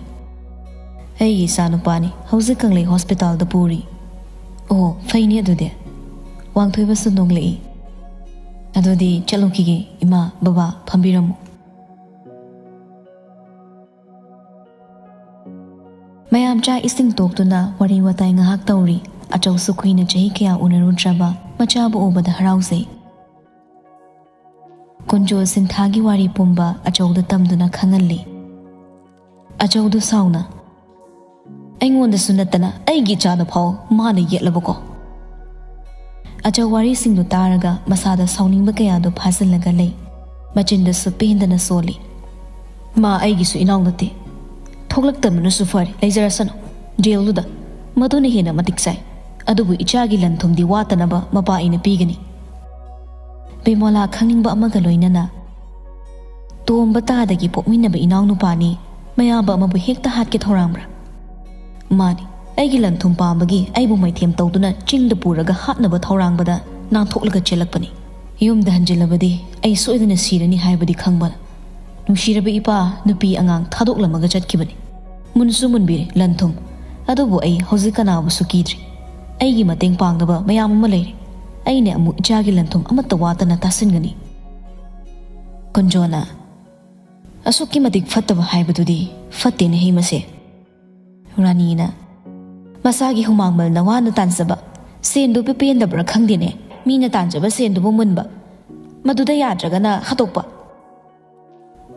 "ꯑꯩꯒꯤ ꯏꯆꯥꯅꯨꯄꯥꯅꯤ, ꯍꯧꯖꯤꯛ ꯀꯪꯂꯩ ꯍꯣꯁꯄꯤꯇꯥꯜꯗ ꯄꯨꯔꯤ꯫ ꯑꯣ, ꯐꯩꯅꯦ ꯑꯗꯨꯗꯤ꯫ ꯋꯥꯡꯊꯣꯏꯕꯁꯨ ꯅꯣꯡꯂꯛꯏ꯫ ꯑꯗꯨꯗꯤ ꯆꯠꯂꯨꯈꯤꯒꯦ, ꯏꯃꯥ, ꯕꯕꯥ, ꯐꯝꯕꯤꯔꯝꯃꯨ꯫ ꯃꯌꯥꯝ ꯆꯥꯛ ꯏꯁꯤꯡ ꯇꯣꯛꯇꯨꯅ ꯋꯥꯔꯤ ꯋꯥꯇꯥꯏ ꯉꯥꯏꯍꯥꯛ ꯇꯧꯔꯤ꯫ ꯑꯆꯧꯁꯨ ꯀꯨꯏꯅ ꯆꯍꯤ ꯀꯌꯥ ꯎꯅꯔꯨꯗ꯭ꯔꯕ ꯃꯆꯥꯕꯨ ꯎꯕꯗ ꯍꯔꯥꯎꯖꯩ꯫ ꯀꯨꯟꯖꯣ ꯁꯤꯟꯊꯥꯒꯤ ꯋꯥꯔꯤ ꯄꯨꯝꯕ ꯑꯆꯧꯗ ꯇꯝꯗꯨꯅ ꯈꯪꯍꯜꯂꯤ꯫ ꯑꯆꯧꯗꯨ ꯁꯥꯎꯅ, "ꯑꯩꯉꯣꯟꯗꯁꯨ ꯅꯠꯇꯅ ꯑꯩꯒꯤ ꯏꯆꯥꯗ ꯐꯥꯎ ꯃꯥꯅ ꯌꯦꯠꯂꯕꯀꯣ?" ꯑꯆꯧ ꯋꯥꯔꯤꯁꯤꯡꯗꯨ ꯇꯥꯔꯒ ꯃꯁꯥꯗ ꯁꯥꯎꯅꯤꯡꯕ ꯀꯌꯥꯗꯨ ꯐꯥꯖꯤꯜꯂꯒ ꯂꯩ꯫ ꯃꯆꯤꯟꯗꯁꯨ ꯄꯦꯟꯗꯅ ꯁꯣꯜꯂꯤ꯫ "ꯃꯥ ꯑꯩꯒꯤꯁꯨ ꯏꯅꯥꯎ ꯅꯠꯇꯦ꯫ ꯊꯣꯛꯂꯛꯇꯕꯅꯁꯨ ꯐꯔꯦ, ꯂꯩꯖꯔꯁꯅꯨ ꯖꯦꯜꯗꯨꯗ꯫ ꯃꯗꯨꯅ ꯍꯦꯟꯅ ꯃꯇꯤꯛ ꯆꯥꯏ꯫ ꯑꯗꯨꯕꯨ ꯏꯆꯥꯒꯤ ꯂꯟ ꯊꯨꯝꯗꯤ ꯋꯥꯠꯇꯅꯕ ꯃꯄꯥ ꯑꯩꯅ ꯄꯤꯒꯅꯤ꯫" ꯕꯤꯃꯣꯂꯥ ꯈꯪꯅꯤꯡꯕ ꯑꯃꯒ ꯂꯣꯏꯅꯅ, "ꯇꯣꯝꯕ ꯇꯥꯗꯒꯤ ꯄꯣꯛꯃꯤꯟꯅꯕ ꯏꯅꯥꯎꯅꯨꯄꯥꯅꯤ, ꯃꯌꯥꯝꯕ ꯑꯃꯕꯨ ꯍꯦꯛꯇ ꯍꯥꯠꯀꯦ ꯊꯧꯔꯥꯡꯕ꯭ꯔꯥ?" "ꯃꯥꯅꯤ, ꯑꯩꯒꯤ ꯂꯟ ꯊꯨꯝ ꯄꯥꯝꯕꯒꯤ ꯑꯩꯕꯨ ꯃꯩꯊꯦꯝ ꯇꯧꯗꯨꯅ ꯆꯤꯡꯗ ꯄꯨꯔꯒ ꯍꯥꯠꯅꯕ ꯊꯧꯔꯥꯡꯕꯗ ꯅꯥꯟꯊꯣꯛꯂꯒ ꯆꯦꯜꯂꯛꯄꯅꯤ꯫ ꯌꯨꯝꯗ ꯍꯟꯖꯤꯜꯂꯕꯗꯤ ꯑꯩ ꯁꯣꯏꯗꯅ ꯁꯤꯔꯅꯤ ꯍꯥꯏꯕꯗꯤ ꯈꯪꯕꯅ ꯅꯨꯡꯁꯤꯔꯕ ꯏꯄꯥ, ꯅꯨꯄꯤ ꯑꯉꯥꯡ ꯊꯥꯗꯣꯛꯂꯝꯃꯒ ꯆꯠꯈꯤꯕꯅꯤ꯫ ꯃꯨꯟꯁꯨ ꯃꯨꯟꯕꯤꯔꯦ ꯂꯟ ꯊꯨꯝ, ꯑꯗꯨꯕꯨ ꯑꯩ ꯍꯧꯖꯤꯛ ꯀꯅꯥꯕꯨꯁꯨ ꯀꯤꯗ꯭ꯔꯤ꯫ ꯑꯩꯒꯤ ꯃꯇꯦꯡ ꯄꯥꯡꯅꯕ ꯃꯌꯥꯝ ꯑꯃ ꯂꯩꯔꯦ꯫ ꯑꯩꯅ ꯑꯃꯨꯛ ꯏꯆꯥꯒꯤ ꯂꯟ ꯊꯨꯝ ꯑꯃꯠꯇ ꯋꯥꯠꯇꯅ ꯇꯥꯁꯤꯟꯒꯅꯤ꯫" ꯀꯨꯟꯖꯣꯅ, "ꯑꯁꯨꯛꯀꯤ ꯃꯇꯤꯛ ꯐꯠꯇꯕ ꯍꯥꯏꯕꯗꯨꯗꯤ ꯐꯠꯇꯦꯅꯦꯍꯦ ꯃꯁꯦ꯫" ꯔꯥꯅꯤꯅ, "ꯃꯁꯥꯒꯤ ꯍꯨꯃꯥꯡꯃꯜꯅ ꯋꯥꯅ ꯇꯥꯟꯖꯕ ꯁꯦꯟꯗꯨꯕꯨ ꯄꯦꯟꯗꯕ꯭ꯔꯥ ꯈꯪꯗꯦꯅꯦ꯫ ꯃꯤꯅ ꯇꯥꯟꯖꯕ ꯁꯦꯟꯗꯨꯕꯨ ꯃꯨꯟꯕ, ꯃꯗꯨꯗ ꯌꯥꯗ꯭ꯔꯒꯅ ꯍꯥꯠꯇꯣꯛꯄ꯫"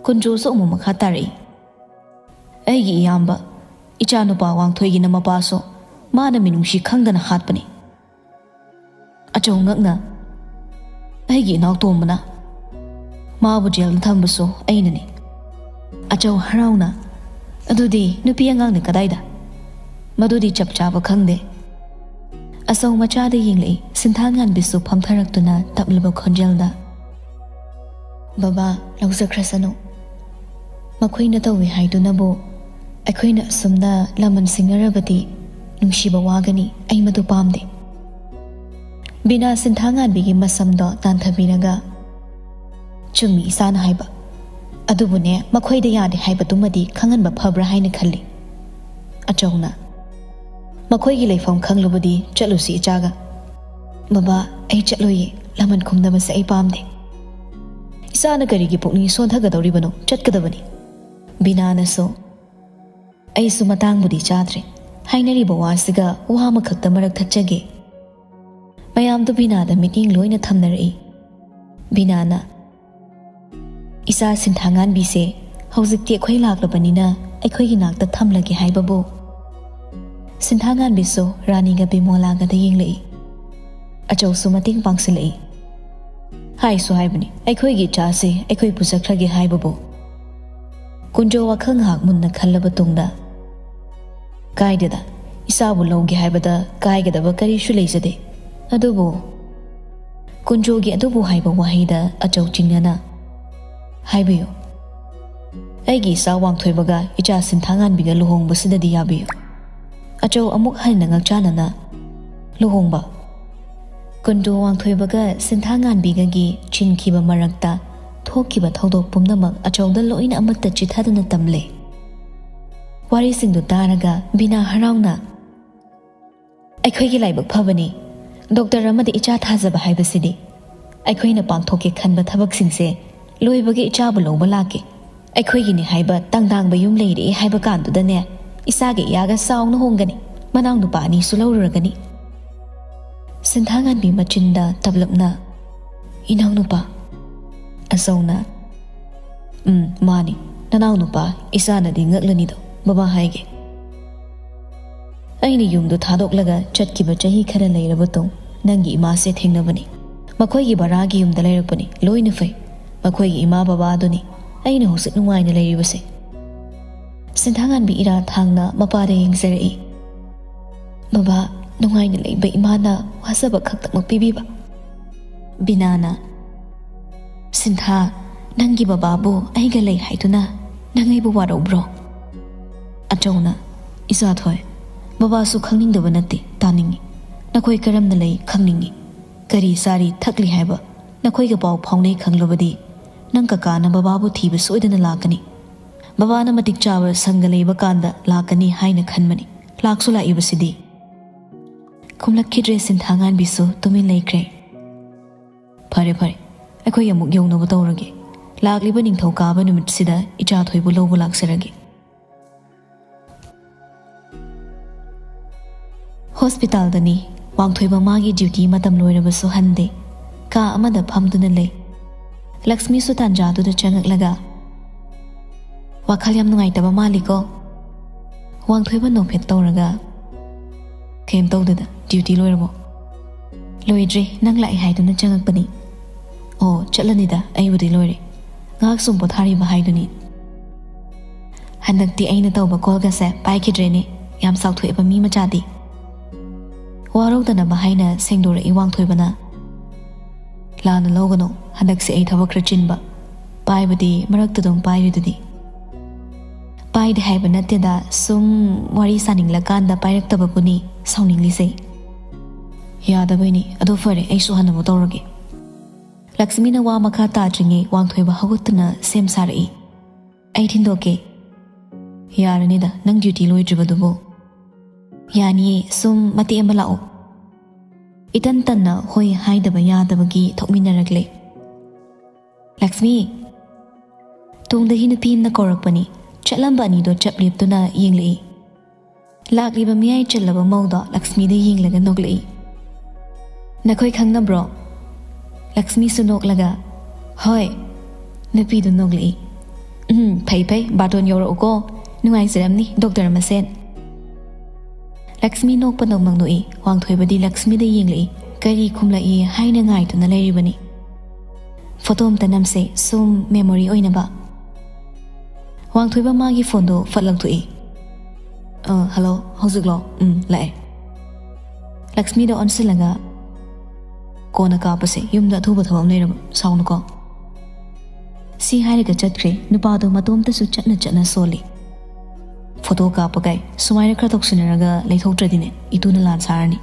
ꯀꯨꯟꯖꯣꯁꯨ ꯑꯃꯨꯛ ꯃꯈꯥ ꯇꯥꯔꯛꯏ꯫ "ꯑꯩꯒꯤ ꯏꯌꯥꯝꯕ, ꯏꯆꯥꯅꯨꯄꯥ ꯋꯥꯡꯊꯣꯏꯒꯤꯅ ꯃꯄꯥꯁꯨ ꯃꯥꯅ ꯃꯤꯅꯨꯡꯁꯤ ꯈꯪꯗꯅ ꯍꯥꯠꯄꯅꯤ꯫" ꯑꯆꯧ ꯉꯛꯅ, "ꯑꯩꯒꯤ ꯏꯅꯥꯎ ꯇꯣꯝꯕꯅ꯫ ꯃꯥꯕꯨ ꯖꯦꯜꯗ ꯊꯝꯕꯁꯨ ꯑꯩꯅꯅꯤ꯫" ꯑꯆꯧ ꯍꯔꯥꯎꯅ, "ꯑꯗꯨꯗꯤ ꯅꯨꯄꯤ ꯑꯉꯥꯡꯅ ꯀꯗꯥꯏꯗ?" "ꯃꯗꯨꯗꯤ ꯆꯞ ꯆꯥꯕ ꯈꯪꯗꯦ꯫" ꯑꯆꯧ ꯃꯆꯥꯗ ꯌꯦꯡꯂꯛꯏ꯫ ꯁꯤꯟꯊꯥ ꯉꯥꯟꯕꯤꯁꯨ ꯐꯝꯊꯔꯛꯇꯨꯅ ꯇꯞꯂꯕ ꯈꯣꯟꯖꯦꯜꯗ, "ꯕꯕꯥ, ꯂꯧꯖꯈ꯭ꯔꯁꯅꯨ꯫ ꯃꯈꯣꯏꯅ ꯇꯧꯏ ꯍꯥꯏꯗꯨꯅꯕꯨ ꯑꯩꯈꯣꯏꯅ ꯑꯁꯨꯝꯅ ꯂꯃꯟ ꯁꯤꯡꯅꯔꯕꯗꯤ ꯅꯨꯡꯁꯤꯕ ꯋꯥꯒꯅꯤ, ꯑꯩ ꯃꯗꯨ ꯄꯥꯝꯗꯦ꯫" ꯕꯤꯅꯥ ꯁꯤꯟꯊꯥ ꯉꯥꯟꯕꯤꯒꯤ ꯃꯁꯝꯗꯣ ꯇꯥꯟꯊꯕꯤꯔꯒ, "ꯆꯨꯝꯃꯤ ꯏꯆꯥꯅ ꯍꯥꯏꯕ꯫ ꯑꯗꯨꯕꯨꯅꯦ, ꯃꯈꯣꯏꯗ ꯌꯥꯗꯦ ꯍꯥꯏꯕꯗꯨꯃꯗꯤ ꯈꯪꯍꯟꯕ ꯐꯕ꯭ꯔꯥ ꯍꯥꯏꯅ ꯈꯜꯂꯤ꯫" ꯑꯆꯧꯅ, ꯑꯩꯈꯣꯏꯒꯤ ꯂꯩꯐꯝ ꯈꯪꯂꯕꯗꯤ ꯆꯠꯂꯨꯁꯤ ꯏꯆꯥꯒ꯫ "ꯕꯕꯥ, ꯑꯩ ꯆꯠꯂꯣꯏꯌꯦ꯫ ꯂꯃꯟ ꯈꯨꯝꯅꯕꯁꯦ ꯑꯩ ꯄꯥꯝꯗꯦ꯫ ꯏꯆꯥꯅ ꯀꯔꯤꯒꯤ ꯄꯨꯛꯅꯤꯡ ꯁꯣꯟꯊꯒꯗꯧꯔꯤꯕꯅꯣ? ꯆꯠꯀꯗꯕꯅꯤ꯫" ꯕꯤꯅꯥꯅꯁꯨ, "ꯑꯩꯁꯨ ꯃꯇꯥꯡꯕꯨꯗꯤ ꯆꯥꯗ꯭ꯔꯦ꯫ ꯍꯥꯏꯅꯔꯤꯕ ꯋꯥꯁꯤꯒ ꯋꯥ ꯑꯃꯈꯛꯇ ꯃꯔꯛ ꯊꯠꯆꯒꯦ꯫" ꯃꯌꯥꯝꯗꯨ ꯕꯤꯅꯥꯗ ꯃꯤꯠꯌꯦꯡ ꯂꯣꯏꯅ ꯊꯝꯅꯔꯛꯏ꯫ ꯕꯤꯅꯥꯅ, "ꯏꯆꯥ ꯁꯤꯟꯊꯥꯉꯥꯟꯕꯤꯁꯦ ꯍꯧꯖꯤꯛꯇꯤ ꯑꯩꯈꯣꯏ ꯂꯥꯛꯂꯕꯅꯤꯅ ꯑꯩꯈꯣꯏꯒꯤ ꯅꯥꯛꯇ ꯊꯝꯂꯒꯦ ꯍꯥꯏꯕꯕꯨ?" ꯁꯤꯟꯊꯥꯉꯥꯟꯕꯤꯁꯨ ꯔꯥꯅꯤꯒ ꯕꯤꯃꯣꯂꯥꯒꯗ ꯌꯦꯡꯂꯛꯏ꯫ ꯑꯆꯧꯁꯨ ꯃꯇꯦꯡ ꯄꯥꯡꯁꯤꯜꯂꯛꯏ꯫ "ꯍꯥꯏꯁꯨ ꯍꯥꯏꯕꯅꯤ, ꯑꯩꯈꯣꯏꯒꯤ ꯏꯆꯥꯁꯦ ꯑꯩꯈꯣꯏ ꯄꯨꯖꯈ꯭ꯔꯒꯦ ꯍꯥꯏꯕꯕꯨ꯫ ꯀꯨꯟꯖꯣ ꯋꯥꯈꯜ ꯉꯥꯏꯍꯥꯛ ꯃꯨꯟꯅ ꯈꯜꯂꯕ ꯇꯨꯡꯗ, "ꯀꯥꯏꯗꯦꯗ, ꯏꯆꯥꯕꯨ ꯂꯧꯒꯦ ꯍꯥꯏꯕꯗ ꯀꯥꯏꯒꯗꯕ ꯀꯔꯤꯁꯨ ꯂꯩꯖꯗꯦ꯫ ꯑꯗꯨꯕꯨ," ꯀꯨꯟꯖꯣꯒꯤ "ꯑꯗꯨꯕꯨ" ꯍꯥꯏꯕ ꯋꯥꯍꯩꯗ ꯑꯆꯧ ꯆꯤꯡꯅꯅ, "ꯍꯥꯏꯕꯤꯌꯨ꯫ ꯑꯩꯒꯤ ꯏꯆꯥ ꯋꯥꯡꯊꯣꯏꯕꯒ ꯏꯆꯥ ꯁꯤꯟꯊꯥꯉꯥꯟꯕꯤꯒ ꯂꯨꯍꯣꯡꯕꯁꯤꯗꯗꯤ ꯌꯥꯕꯤꯌꯨ꯫" ꯑꯆꯧ ꯑꯃꯨꯛ ꯍꯟꯅ ꯉꯛꯆꯥꯅꯅ, "ꯂꯨꯍꯣꯡꯕ?" ꯀꯨꯟꯖꯣ ꯋꯥꯡꯊꯣꯏꯕꯒ ꯁꯤꯟꯊꯥꯉꯥꯟꯕꯤꯒꯒꯤ ꯆꯤꯟꯈꯤꯕ ꯃꯔꯛꯇ ꯊꯣꯛꯈꯤꯕ ꯊꯧꯗꯣꯛ ꯄꯨꯝꯅꯃꯛ ꯑꯆꯧꯗ ꯂꯣꯏꯅ ꯑꯃꯠꯇ ꯆꯤꯊꯗꯨꯅ ꯇꯝꯂꯦ꯫ ꯋꯥꯔꯤꯁꯤꯡꯗꯨ ꯇꯥꯔꯒ ꯕꯤꯅꯥ ꯍꯔꯥꯎꯅ, "ꯑꯩꯈꯣꯏꯒꯤ ꯂꯥꯏꯕꯛ ꯐꯕꯅꯤ꯫ ꯗꯣꯛꯇꯔ ꯑꯃꯗ ꯏꯆꯥ ꯊꯥꯖꯕ ꯍꯥꯏꯕꯁꯤꯗꯤ꯫ ꯑꯩꯈꯣꯏꯅ ꯄꯥꯡꯊꯣꯛꯀꯦ ꯈꯟꯕ ꯊꯕꯛꯁꯤꯡꯁꯦ ꯂꯣꯏꯕꯒ ꯏꯆꯥꯕꯨ ꯂꯧꯕ ꯂꯥꯛꯀꯦ꯫ ꯑꯩꯈꯣꯏꯒꯤꯅꯤ ꯍꯥꯏꯕ ꯇꯪꯗꯥꯡꯕ ꯌꯨꯝ ꯂꯩꯔꯦ ꯍꯥꯏꯕ ꯀꯥꯟꯗꯨꯗꯅꯦ, ꯏꯆꯥꯒ ꯏꯌꯥꯒ ꯆꯥꯎꯅ ꯍꯣꯡꯒꯅꯤ꯫ ꯃꯅꯥꯎ ꯅꯨꯄꯥ ꯑꯅꯤꯁꯨ ꯂꯧꯔꯨꯔꯒꯅꯤ꯫" ꯁꯤꯟꯊꯥꯉꯥꯟꯕꯤ ꯃꯆꯤꯟꯗ ꯇꯞꯂꯞꯅ, "ꯏꯅꯥꯎꯅꯨꯄꯥ?" ꯑꯆꯧꯅ, "ꯎꯝ, ꯃꯥꯅꯤ꯫ ꯅꯅꯥꯎ ꯅꯨꯄꯥ ꯏꯆꯥꯅꯗꯤ ꯉꯛꯂꯅꯤꯗꯣ, ꯕꯕꯥ ꯍꯥꯏꯒꯦ꯫ ꯑꯩꯅ ꯌꯨꯝꯗꯨ ꯊꯥꯗꯣꯛꯂꯒ ꯆꯠꯈꯤꯕ ꯆꯍꯤ ꯈꯔ ꯂꯩꯔꯕ ꯇꯨꯡ ꯅꯪꯒꯤ ꯏꯃꯥꯁꯦ ꯊꯦꯡꯅꯕꯅꯤ꯫ ꯃꯈꯣꯏꯒꯤ ꯕꯔꯥꯒꯤ ꯌꯨꯝꯗ ꯂꯩꯔꯛꯄꯅꯤ꯫ ꯂꯣꯏꯅ ꯐꯩ꯫ ꯃꯈꯣꯏꯒꯤ ꯏꯃꯥ ꯕꯕꯥ ꯑꯗꯨꯅꯤ ꯑꯩꯅ ꯍꯧꯖꯤꯛ ꯅꯨꯡꯉꯥꯏꯅ ꯂꯩꯔꯤꯕꯁꯦ꯫" ꯁꯤꯟꯊꯥꯉꯥꯟꯕꯤ ꯏꯔꯥ ꯊꯥꯡꯅ ꯃꯄꯥꯗ ꯌꯦꯡꯖꯔꯛꯏ꯫ "ꯕꯕꯥ, ꯅꯨꯡꯉꯥꯏꯅ ꯂꯩꯕ ꯏꯃꯥꯅ ꯋꯥꯖꯕ ꯈꯛꯇꯃꯛ ꯄꯤꯕꯤꯕ꯫" ꯕꯤꯅꯥꯅ, "ꯁꯤꯟꯊꯥ, ꯅꯪꯒꯤ ꯕꯕꯥꯕꯨ ꯑꯩꯒ ꯂꯩ ꯍꯥꯏꯗꯨꯅ ꯅꯪ ꯑꯩꯕꯨ ꯋꯥꯔꯧꯕ꯭ꯔꯣ?" ꯑꯆꯧꯅ, "ꯏꯆꯥꯊꯣꯏ, ꯕꯕꯥꯁꯨ ꯈꯪꯅꯤꯡꯗꯕ ꯅꯠꯇꯦ, ꯇꯥꯅꯤꯡꯏ꯫ ꯅꯈꯣꯏ ꯀꯔꯝꯅ ꯂꯩ ꯈꯪꯅꯤꯡꯏ꯫ ꯀꯔꯤ ꯆꯥꯔꯤ ꯊꯛꯂꯤ ꯍꯥꯏꯕ ꯅꯈꯣꯏꯒ ꯄꯥꯎ ꯐꯥꯎꯅꯩ ꯈꯪꯂꯕꯗꯤ ꯅꯪ ꯀꯀꯥꯅ ꯕꯕꯥꯕꯨ ꯊꯤꯕ ꯁꯣꯏꯗꯅ ꯂꯥꯛꯀꯅꯤ꯫ ꯕꯕꯥꯅ ꯃꯇꯤꯛ ꯆꯥꯕ ꯁꯪꯒ ꯂꯩꯕ ꯀꯥꯟꯗ ꯂꯥꯛꯀꯅꯤ ꯍꯥꯏꯅ ꯈꯟꯕꯅꯤ꯫ ꯂꯥꯛꯁꯨ ꯂꯥꯛꯏꯕꯁꯤꯗꯤ꯫ ꯈꯨꯝꯂꯛꯈꯤꯗ꯭ꯔꯦ ꯁꯤꯟꯊꯥꯉꯥꯟꯕꯤꯁꯨ ꯇꯨꯃꯤꯟ ꯂꯩꯈ꯭ꯔꯦ꯫ "ꯐꯔꯦ ꯐꯔꯦ, ꯑꯩꯈꯣꯏ ꯑꯃꯨꯛ ꯌꯧꯅꯕ ꯇꯧꯔꯒꯦ꯫ ꯂꯥꯛꯂꯤꯕ ꯅꯤꯡꯊꯧꯀꯥꯕ ꯅꯨꯃꯤꯠꯁꯤꯗ ꯏꯆꯥ ꯊꯣꯏꯕꯨ ꯂꯧꯕ ꯂꯥꯛꯆꯔꯒꯦ"꯫ ꯍꯣꯁꯄꯤꯇꯥꯜꯗꯅꯤ꯫ ꯋꯥꯡꯊꯣꯏꯕ ꯃꯥꯒꯤ ꯗ꯭ꯌꯨꯇꯤ ꯃꯇꯝ ꯂꯣꯏꯔꯕꯁꯨ ꯍꯟꯗꯦ꯫ ꯀꯥ ꯑꯃꯗ ꯐꯝꯗꯨꯅ ꯂꯩ꯫ ꯂꯛꯁꯃꯤꯁꯨ ꯇꯥꯟꯖꯥꯗꯨꯗ ꯆꯪꯉꯛꯂꯒ, "ꯋꯥꯈꯜ ꯌꯥꯝ ꯅꯨꯡꯉꯥꯏꯇꯕ ꯃꯥꯜꯂꯤꯀꯣ?" ꯋꯥꯡꯊꯣꯏꯕ ꯅꯣꯛꯐꯦꯠ ꯇꯧꯔꯒ, "ꯀꯩꯝ ꯇꯧꯗꯦꯗ, ꯗ꯭ꯌꯨꯇꯤ ꯂꯣꯏꯔꯕꯣ?" "ꯂꯣꯏꯗ꯭ꯔꯤ, ꯅꯪ ꯂꯥꯛꯑꯦ ꯍꯥꯏꯗꯨꯅ ꯆꯪꯉꯛꯄꯅꯤ"꯫ "ꯑꯣ, ꯆꯠꯂꯅꯤꯗ, ꯑꯩꯕꯨꯗꯤ ꯂꯣꯏꯔꯦ꯫ ꯉꯥꯏꯍꯥꯛ ꯁꯨꯝ ꯄꯣꯊꯥꯔꯤꯕ ꯍꯥꯏꯗꯨꯅꯤ"꯫ ꯍꯟꯗꯛꯇꯤ ꯑꯩꯅ ꯇꯧꯕ ꯀꯣꯜꯒꯁꯦ ꯄꯥꯏꯈꯤꯗ꯭ꯔꯦꯅꯦ꯫ ꯌꯥꯝ ꯆꯥꯎꯊꯣꯛꯑꯦꯕ ꯃꯤ ꯃꯆꯥꯗꯤ꯫ ꯋꯥꯔꯧꯗꯅꯕ ꯍꯥꯏꯅ ꯁꯦꯡꯗꯣꯔꯛꯏ ꯋꯥꯡꯊꯣꯏꯕꯅ꯫ "ꯂꯥꯟꯅ ꯂꯧꯒꯅꯨ, ꯍꯟꯗꯛꯁꯦ ꯑꯩ ꯊꯕꯛ ꯈꯔ ꯆꯤꯟꯕ꯫ ꯄꯥꯏꯕꯗꯤ ꯃꯔꯛꯇ ꯑꯗꯨꯝ ꯄꯥꯏꯔꯤꯗꯨꯗꯤ"꯫ "ꯄꯥꯏꯗꯦ ꯍꯥꯏꯕ ꯅꯠꯇꯦꯗ, ꯁꯨꯝ ꯋꯥꯔꯤ ꯁꯥꯅꯤꯡꯂꯀꯥꯟꯗ ꯄꯥꯏꯔꯛꯇꯕꯕꯨꯅꯤ ꯁꯥꯎꯅꯤꯡꯂꯤꯁꯦ"꯫ "ꯌꯥꯗꯕꯩꯅꯤ꯫ ꯑꯗꯣ ꯐꯔꯦ, ꯑꯩꯁꯨ ꯍꯟꯅꯕ ꯇꯧꯔꯒꯦ"꯫ ꯂꯛꯁꯃꯤꯅ ꯋꯥ ꯃꯈꯥ ꯇꯥꯗ꯭ꯔꯤꯉꯩ ꯋꯥꯡꯊꯣꯏꯕ ꯍꯧꯒꯠꯇꯨꯅ ꯁꯦꯝ ꯁꯥꯔꯛꯏ꯫ "ꯑꯩ ꯊꯤꯟꯗꯣꯛꯀꯦ"꯫ "ꯌꯥꯔꯅꯤꯗ, ꯅꯪ ꯗ꯭ꯌꯨꯇꯤ ꯂꯣꯏꯗ꯭ꯔꯤꯕꯗꯨꯕꯨ"꯫ "ꯌꯥꯅꯤꯌꯦ, ꯁꯨꯝ ꯃꯇꯦꯛ ꯑꯃ ꯂꯥꯛꯑꯣ"꯫ ꯏꯇꯟ ꯇꯟꯅ ꯍꯣꯏ ꯍꯥꯏꯗꯕ ꯌꯥꯗꯕꯒꯤ ꯊꯣꯛꯃꯤꯟꯅꯔꯛꯂꯦ꯫ "ꯂꯛꯁꯃꯤ!" ꯇꯨꯡꯗꯒꯤ ꯅꯨꯄꯤ ꯑꯃꯅ ꯀꯧꯔꯛꯄꯅꯤ꯫ ꯆꯠꯂꯝꯕ ꯑꯅꯤꯗꯣ ꯆꯞ ꯂꯦꯞꯇꯨꯅ ꯌꯦꯡꯂꯛꯏ꯫ ꯂꯥꯛꯂꯤꯕ ꯃꯤꯌꯥꯏ ꯆꯜꯂꯕ ꯃꯧꯗꯣ ꯂꯛꯁꯃꯤꯗ ꯌꯦꯡꯂꯒ ꯅꯣꯛꯂꯛꯏ꯫ "ꯅꯈꯣꯏ ꯈꯪꯅꯕ꯭ꯔꯣ?" ꯂꯛꯁꯃꯤꯁꯨ ꯅꯣꯛꯂꯒ, "ꯍꯣꯏ"꯫ ꯅꯨꯄꯤꯗꯨ ꯅꯣꯛꯂꯛꯏ꯫ "ꯎꯝ, ꯐꯩ ꯐꯩ, ꯕꯥꯇꯣꯟ ꯌꯧꯔꯛꯎꯀꯣ꯫ ꯅꯨꯡꯉꯥꯏꯖꯔꯝꯅꯤ ꯗꯣꯛꯇꯔ ꯃꯁꯦꯟ"꯫ ꯂꯛꯁꯃꯤ ꯅꯣꯛꯄ ꯅꯣꯛꯃꯛ ꯅꯣꯛꯏ꯫ ꯋꯥꯡꯊꯣꯏꯕꯗꯤ ꯂꯛꯁꯃꯤꯗ ꯌꯦꯡꯂꯛꯏ꯫ ꯀꯔꯤ ꯈꯨꯝꯂꯛꯏ ꯍꯥꯏꯅ ꯉꯥꯏꯗꯨꯅ ꯂꯩꯔꯤꯕꯅꯤ꯫ "ꯐꯣꯇꯣ ꯑꯝꯇ ꯅꯝꯁꯦ, ꯁꯨꯝ ꯃꯦꯃꯣꯔꯤ ꯑꯣꯏꯅꯕ"꯫ ꯋꯥꯡꯊꯣꯏꯕ ꯃꯥꯒꯤ ꯐꯣꯟꯗꯣ ꯐꯠ ꯂꯧꯊꯣꯛꯏ꯫ "ꯑ, ꯍꯜꯂꯣ, ꯍꯧꯖꯤꯛꯂꯣ? ꯎꯝ, ꯂꯥꯛꯑꯦ"꯫ ꯂꯛꯁꯃꯤꯗ ꯑꯣꯟꯁꯤꯜꯂꯒ, "ꯀꯣꯟꯅ ꯀꯥꯞꯄꯁꯦ, ꯌꯨꯝꯗ ꯑꯊꯨꯕ ꯊꯕꯛ ꯑꯃ ꯂꯩꯔꯕ, ꯁꯥꯎꯅꯨꯀꯣ"꯫ ꯁꯤ ꯍꯥꯏꯔꯒ ꯆꯠꯈ꯭ꯔꯦ꯫ ꯅꯨꯄꯥꯗꯣ ꯃꯇꯣꯝꯇꯁꯨ ꯆꯠꯅ ꯆꯠꯅ ꯁꯣꯜꯂꯤ꯫ "ꯐꯣꯇꯣ ꯀꯥꯞꯄ ꯀꯥꯏ, ꯁꯨꯃꯥꯏꯅ ꯈꯔ ꯇꯧꯁꯤꯟꯅꯔꯒ ꯂꯩꯊꯣꯛꯇ꯭ꯔꯗꯤꯅꯦ, ꯏꯇꯨꯅ ꯂꯥꯟ ꯁꯥꯔꯅꯤ"꯫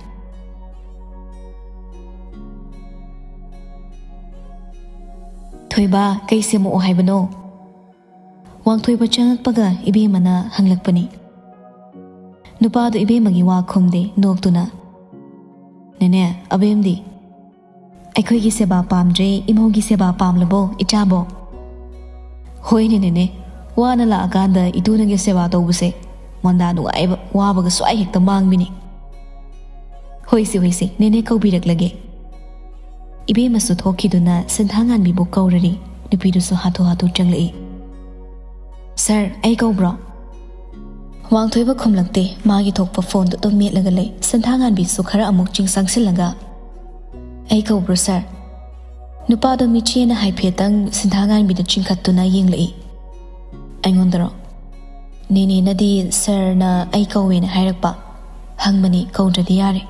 "ꯊꯣꯏꯕ, ꯀꯩ ꯁꯦꯝꯃꯛꯑꯣ ꯍꯥꯏꯕꯅꯣ?" ꯋꯥꯡꯊꯣꯏꯕ ꯆꯪꯉꯛꯄꯒ ꯏꯕꯦꯝꯃꯅ ꯍꯪꯂꯛꯄꯅꯤ꯫ ꯅꯨꯄꯥꯗꯨ ꯏꯕꯦꯝꯃꯒꯤ ꯋꯥ ꯈꯨꯝꯗꯦ, ꯅꯣꯛꯇꯨꯅ, "ꯅꯦꯅꯦ, ꯑꯕꯦꯝꯗꯤ?" "ꯑꯩꯈꯣꯏꯒꯤ ꯁꯦꯕꯥ ꯄꯥꯝꯗ꯭ꯔꯦ, ꯏꯃꯧꯒꯤ ꯁꯦꯕꯥ ꯄꯥꯝꯂꯕꯣ, ꯏꯆꯥꯕꯣ?" "ꯍꯣꯏꯅꯦ ꯅꯦꯅꯦ, ꯋꯥꯅ ꯂꯥꯛꯑꯀꯥꯟꯗ ꯏꯇꯨꯅꯒꯤ ꯁꯦꯕꯥ ꯇꯧꯕꯁꯦ ꯃꯣꯟꯗꯥ ꯅꯨꯡꯉꯥꯏꯕ, ꯋꯥꯕꯒ ꯁ꯭ꯋꯥꯏ ꯍꯦꯛꯇ ꯃꯥꯡꯕꯤꯅꯤ꯫ ꯍꯣꯏꯁꯦ, ꯍꯣꯏꯁꯦ, ꯅꯦꯅꯦ ꯀꯧꯕꯤꯔꯛꯂꯒꯦ꯫" ꯏꯕꯦꯝꯃꯁꯨ ꯊꯣꯛꯈꯤꯗꯨꯅ ꯁꯤꯟꯊꯥꯉꯥꯟꯕꯤꯕꯨ ꯀꯧꯔꯔꯤ꯫ ꯅꯨꯄꯤꯗꯨꯁꯨ ꯍꯥꯊꯨ ꯍꯥꯊꯨ ꯆꯪꯂꯛꯏ꯫ "ꯁꯥꯔ, ꯑꯩ ꯀꯧꯕ꯭ꯔꯣ?" ꯋꯥꯡꯊꯣꯏꯕ ꯈꯨꯝꯂꯛꯇꯦ꯫ ꯃꯥꯒꯤ ꯊꯣꯛꯄ ꯐꯣꯟꯗꯨ ꯑꯗꯨꯝ ꯃꯦꯠꯂꯒ ꯂꯩ꯫ ꯁꯤꯟꯊꯥꯉꯥꯟꯕꯤꯁꯨ ꯈꯔ ꯑꯃꯨꯛ ꯆꯤꯡ ꯆꯪꯁꯤꯜꯂꯒ, "ꯑꯩ ꯀꯧꯕ꯭ꯔꯣ, ꯁꯥꯔ?" ꯅꯨꯄꯥꯗꯣ ꯃꯤꯠꯆꯦꯅ ꯍꯥꯏꯐꯦꯠꯇꯪ ꯁꯤꯟꯊꯥꯉꯥꯟꯕꯤꯗ ꯆꯤꯡꯈꯠꯇꯨꯅ ꯌꯦꯡꯂꯛꯏ꯫ "ꯑꯩꯉꯣꯟꯗꯔꯣ?" "ꯅꯦꯅꯦꯅꯗꯤ ꯁꯥꯔꯅ ꯑꯩ ꯀꯧꯋꯦꯅ ꯍꯥꯏꯔꯛꯄ꯫ ꯍꯪꯕꯅꯤ, ꯀꯧꯗ꯭ꯔꯗꯤ ꯌꯥꯔꯦ꯫"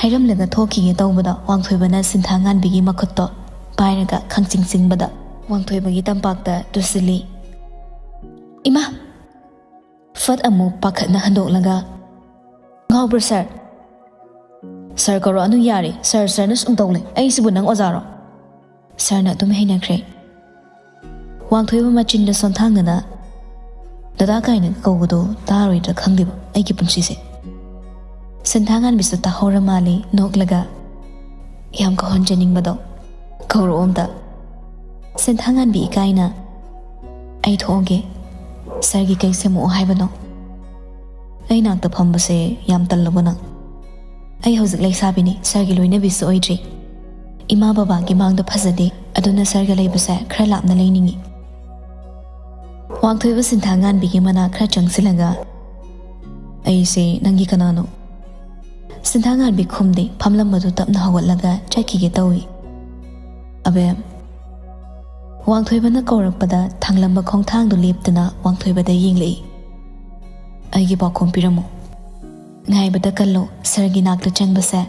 ꯍꯥꯏꯔꯝꯂꯒ ꯊꯣꯛꯈꯤꯒꯦ ꯇꯧꯕꯗ ꯋꯥꯡꯊꯣꯏꯕꯅ ꯁꯤꯟꯊꯥꯉꯥꯟꯕꯤꯒꯤ ꯃꯈꯨꯠꯇꯣ ꯄꯥꯏꯔꯒ ꯈꯪꯆꯤꯡ ꯆꯤꯡꯕꯗ ꯋꯥꯡꯊꯣꯏꯕꯒꯤ ꯇꯝꯄꯥꯛꯇ ꯇꯨꯁꯤꯜꯂꯤ꯫ "ꯏꯃꯥ!" ꯐꯠ ꯑꯃꯨꯛ ꯄꯥꯈꯠꯅ ꯍꯟꯗꯣꯛꯂꯒ, "ꯉꯥꯎꯕ꯭ꯔꯣ ꯁꯥꯔ?" "ꯁꯥꯔ ꯀꯧꯔꯛꯑꯅꯨ ꯌꯥꯔꯦ, ꯁꯥꯔ, ꯁꯥꯔꯅ ꯁꯨꯝ ꯇꯧ ꯂꯩ꯫ ꯑꯩꯁꯤꯕꯨ ꯅꯪ ꯑꯣꯖꯥꯔꯣ?" ꯁꯥꯔꯅ ꯑꯗꯨꯝ ꯍꯩꯅꯈ꯭ꯔꯦ꯫ ꯋꯥꯡꯊꯣꯏꯕ ꯃꯆꯤꯟꯗ ꯁꯣꯟꯊꯥꯡꯅꯅ, "ꯗꯗꯥ" ꯀꯥꯏꯅ ꯀꯧꯕꯗꯣ ꯇꯥꯔꯣꯏꯗ꯭ꯔꯥ ꯈꯪꯗꯦꯕ ꯑꯩꯒꯤ ꯄꯨꯟꯁꯤꯁꯦ꯫ ꯁꯤꯟꯊꯥꯉꯥꯟꯕꯤꯁꯨ ꯇꯥꯍꯧꯔ ꯃꯥꯜꯂꯤ, ꯅꯣꯛꯂꯒ, "ꯌꯥꯝ ꯀꯧꯍꯟꯖꯅꯤꯡꯕꯗꯣ꯫ ꯀꯧꯔꯛꯑꯣ ꯑꯝꯇ꯫" ꯁꯤꯟꯊꯥꯉꯥꯟꯕꯤ ꯏꯀꯥꯏꯅ, "ꯑꯩ ꯊꯣꯛꯑꯒꯦ꯫ ꯁꯥꯔꯒꯤ ꯀꯩ ꯁꯦꯝꯃꯛꯑꯣ ꯍꯥꯏꯕꯅꯣ?" "ꯑꯩ ꯅꯥꯛꯇ ꯐꯝꯕꯁꯦ ꯌꯥꯝ ꯇꯜꯂꯕꯣ ꯅꯪ?" "ꯑꯩ ꯍꯧꯖꯤꯛ ꯂꯩꯁꯥꯕꯤꯅꯤ, ꯁꯥꯔꯒꯤ ꯂꯣꯏꯅꯕꯤꯁꯨ ꯑꯣꯏꯗ꯭ꯔꯤ꯫ ꯏꯃꯥ ꯕꯕꯥꯒꯤ ꯃꯥꯡꯗ ꯐꯖꯗꯦ, ꯑꯗꯨꯅ ꯁꯥꯔꯒ ꯂꯩꯕꯁꯦ ꯈꯔ ꯂꯥꯞꯅ ꯂꯩꯅꯤꯡꯉꯤ꯫" ꯋꯥꯡꯊꯣꯏꯕ ꯁꯤꯟꯊꯥꯉꯥꯟꯕꯤꯒꯤ ꯃꯅꯥꯛ ꯈꯔ ꯆꯪꯁꯤꯜꯂꯒ, "ꯑꯩꯁꯦ ꯅꯪꯒꯤ ꯀꯅꯥꯅꯣ?" ꯁꯤꯟꯊꯥꯉꯥꯟꯕꯤ ꯈꯨꯝꯗꯦ, ꯐꯝꯂꯝꯕꯗꯨ ꯇꯞꯅ ꯍꯧꯒꯠꯂꯒ ꯆꯠꯈꯤꯒꯦ ꯇꯧꯏ꯫ "ꯑꯕꯦꯝ꯫" ꯋꯥꯡꯊꯣꯏꯕꯅ ꯀꯧꯔꯛꯄꯗ ꯊꯥꯡꯂꯝꯕ ꯈꯣꯡꯊꯥꯡꯗꯨ ꯂꯦꯞꯇꯨꯅ ꯋꯥꯡꯊꯣꯏꯕꯗ ꯌꯦꯡꯂꯛꯏ꯫ "ꯑꯩꯒꯤ ꯄꯥꯎꯈꯨꯝ ꯄꯤꯔꯝꯃꯨ꯫" "ꯉꯥꯏꯕꯗ ꯀꯜꯂꯣ, ꯁꯥꯔꯒꯤ ꯅꯥꯛꯇ ꯆꯪꯕꯁꯦ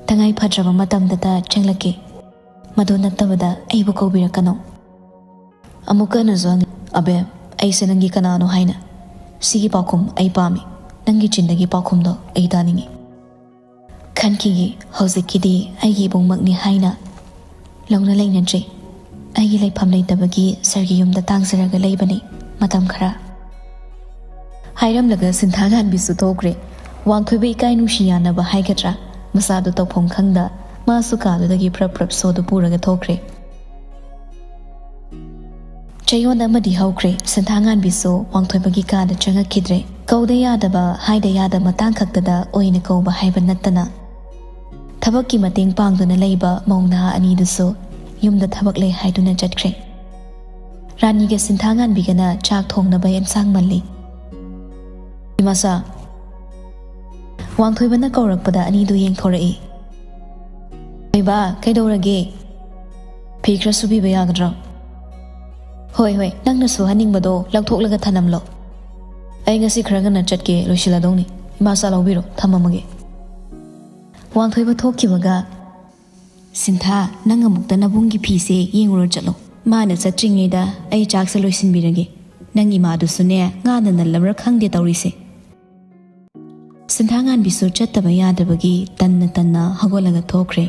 ꯇꯉꯥꯏ ꯐꯗ꯭ꯔꯕ ꯃꯇꯝꯗꯇ ꯆꯪꯂꯛꯀꯦ꯫ ꯃꯗꯨ ꯅꯠꯇꯕꯗ ꯑꯩꯕꯨ ꯀꯧꯕꯤꯔꯛꯀꯅꯨ꯫" ꯑꯃꯨꯛꯀ ꯍꯟꯅꯁꯨ ꯍꯪꯉꯤ, "ꯑꯕꯦꯝ, ꯑꯩꯁꯦ ꯅꯪꯒꯤ ꯀꯅꯥꯅꯣ ꯍꯥꯏꯅ? ꯁꯤꯒꯤ ꯄꯥꯎꯈꯨꯝ ꯑꯩ ꯄꯥꯝꯃꯤ꯫ ꯅꯪꯒꯤ ꯆꯤꯟꯗꯒꯤ ꯄꯥꯎꯈꯨꯝꯗꯣ ꯑꯩ ꯇꯥꯅꯤꯡꯉꯤ꯫" ꯈꯟꯈꯤꯒꯦ, ꯍꯧꯖꯤꯛꯀꯤꯗꯤ ꯑꯩꯒꯤ ꯏꯕꯨꯡꯃꯛꯅꯤ ꯍꯥꯏꯅ ꯂꯧꯅ ꯂꯩꯅꯗ꯭ꯔꯤ꯫ ꯑꯩꯒꯤ ꯂꯩꯐꯝ ꯂꯩꯇꯕꯒꯤ ꯁꯥꯔꯒꯤ ꯌꯨꯝꯗ ꯇꯥꯡꯖꯔꯒ ꯂꯩꯕꯅꯤ ꯃꯇꯝ ꯈꯔ꯫ ꯍꯥꯏꯔꯝꯂꯒ ꯁꯤꯟꯊꯥꯉꯥꯟꯕꯤꯁꯨ ꯊꯣꯛꯈ꯭ꯔꯦ꯫ ꯋꯥꯡꯊꯣꯏꯕ ꯏꯀꯥꯏ ꯅꯨꯡꯁꯤ ꯌꯥꯅꯕ ꯍꯥꯏꯒꯗ꯭ꯔꯥ, ꯃꯁꯥꯗꯨ ꯇꯧꯐꯝ ꯈꯪꯗ ꯃꯥꯁꯨ ꯀꯥꯗꯨꯗꯒꯤ ꯄ꯭ꯔꯞ ꯄ꯭ꯔꯞ ꯁꯣꯗꯨ ꯄꯨꯔꯒ ꯊꯣꯛꯈ꯭ꯔꯦ꯫ ꯆꯌꯣꯜ ꯑꯃꯗꯤ ꯍꯧꯈ꯭ꯔꯦ꯫ ꯁꯤꯟꯊꯥꯉꯥꯟꯕꯤꯁꯨ ꯋꯥꯡꯊꯣꯏꯕꯒꯤ ꯀꯥꯗ ꯆꯪꯉꯛꯈꯤꯗ꯭ꯔꯦ꯫ ꯀꯧꯗ ꯌꯥꯗꯕ, ꯍꯥꯏꯗ ꯌꯥꯗꯕ ꯃꯇꯥꯡ ꯈꯛꯇꯗ ꯑꯣꯏꯅ ꯀꯧꯕ ꯍꯥꯏꯕ ꯅꯠꯇꯅ ꯊꯕꯛꯀꯤ ꯃꯇꯦꯡ ꯄꯥꯡꯗꯨꯅ ꯂꯩꯕ ꯃꯧ ꯅꯍꯥ ꯑꯅꯤꯗꯨꯁꯨ ꯌꯨꯝꯗ ꯊꯕꯛ ꯂꯩ ꯍꯥꯏꯗꯨꯅ ꯆꯠꯈ꯭ꯔꯦ꯫ ꯔꯥꯅꯤꯒ ꯁꯤꯟꯊꯥꯉꯥꯟꯕꯤꯒꯅ ꯆꯥꯛ ꯊꯣꯡꯅꯕ ꯑꯦꯟꯁꯥꯡ ꯃꯜꯂꯤ꯫ "ꯏꯃꯥꯆꯥ!" ꯋꯥꯡꯊꯣꯏꯕꯅ ꯀꯧꯔꯛꯄꯗ ꯑꯅꯤꯗꯨ ꯌꯦꯡꯊꯣꯔꯛꯏ꯫ "ꯊꯣꯏꯕ, ꯀꯩꯗꯧꯔꯒꯦ? ꯐꯤ ꯈꯔ ꯁꯨꯕꯤꯕ ꯌꯥꯒꯗ꯭ꯔꯣ?" "ꯍꯣꯏ, ꯍꯣꯏ, ꯅꯪꯅ ꯁꯨꯍꯟꯅꯤꯡꯕꯗꯣ ꯂꯧꯊꯣꯛꯂꯒ ꯊꯅꯝꯂꯣ꯫ ꯑꯩ ꯉꯁꯤ ꯈꯔ ꯉꯟꯅ ꯆꯠꯀꯦ, ꯂꯣꯏꯁꯤꯜꯂꯗꯧꯅꯤ꯫ ꯏꯃꯥꯆꯥ ꯂꯧꯕꯤꯔꯣ, ꯊꯝꯃꯝꯃꯒꯦ꯫" ꯋꯥꯡꯊꯣꯏꯕ ꯊꯣꯛꯈꯤꯕꯒ, "ꯁꯤꯟꯊꯥ, ꯅꯪ ꯑꯃꯨꯛꯇ ꯅꯕꯨꯡꯒꯤ ꯐꯤꯁꯦ ꯌꯦꯡꯉꯨꯔꯣ ꯆꯠꯂꯣ꯫ ꯃꯥꯅ ꯆꯠꯇ꯭ꯔꯤꯉꯩꯗ ꯑꯩ ꯆꯥꯛꯁꯦ ꯂꯣꯏꯁꯤꯟꯕꯤꯔꯒꯦ꯫ ꯅꯪ ꯏꯃꯥꯗꯨꯁꯨꯅꯦ, ꯉꯥꯅ ꯅꯜꯂꯕ꯭ꯔꯥ ꯈꯪꯗꯦ ꯇꯧꯔꯤꯁꯦ꯫" ꯁꯤꯟꯊꯥꯉꯥꯟꯕꯤꯁꯨ ꯆꯠꯇꯕ ꯌꯥꯗꯕꯒꯤ ꯇꯟꯅ ꯇꯟꯅ ꯍꯧꯒꯠꯂꯒ ꯊꯣꯛꯈ꯭ꯔꯦ꯫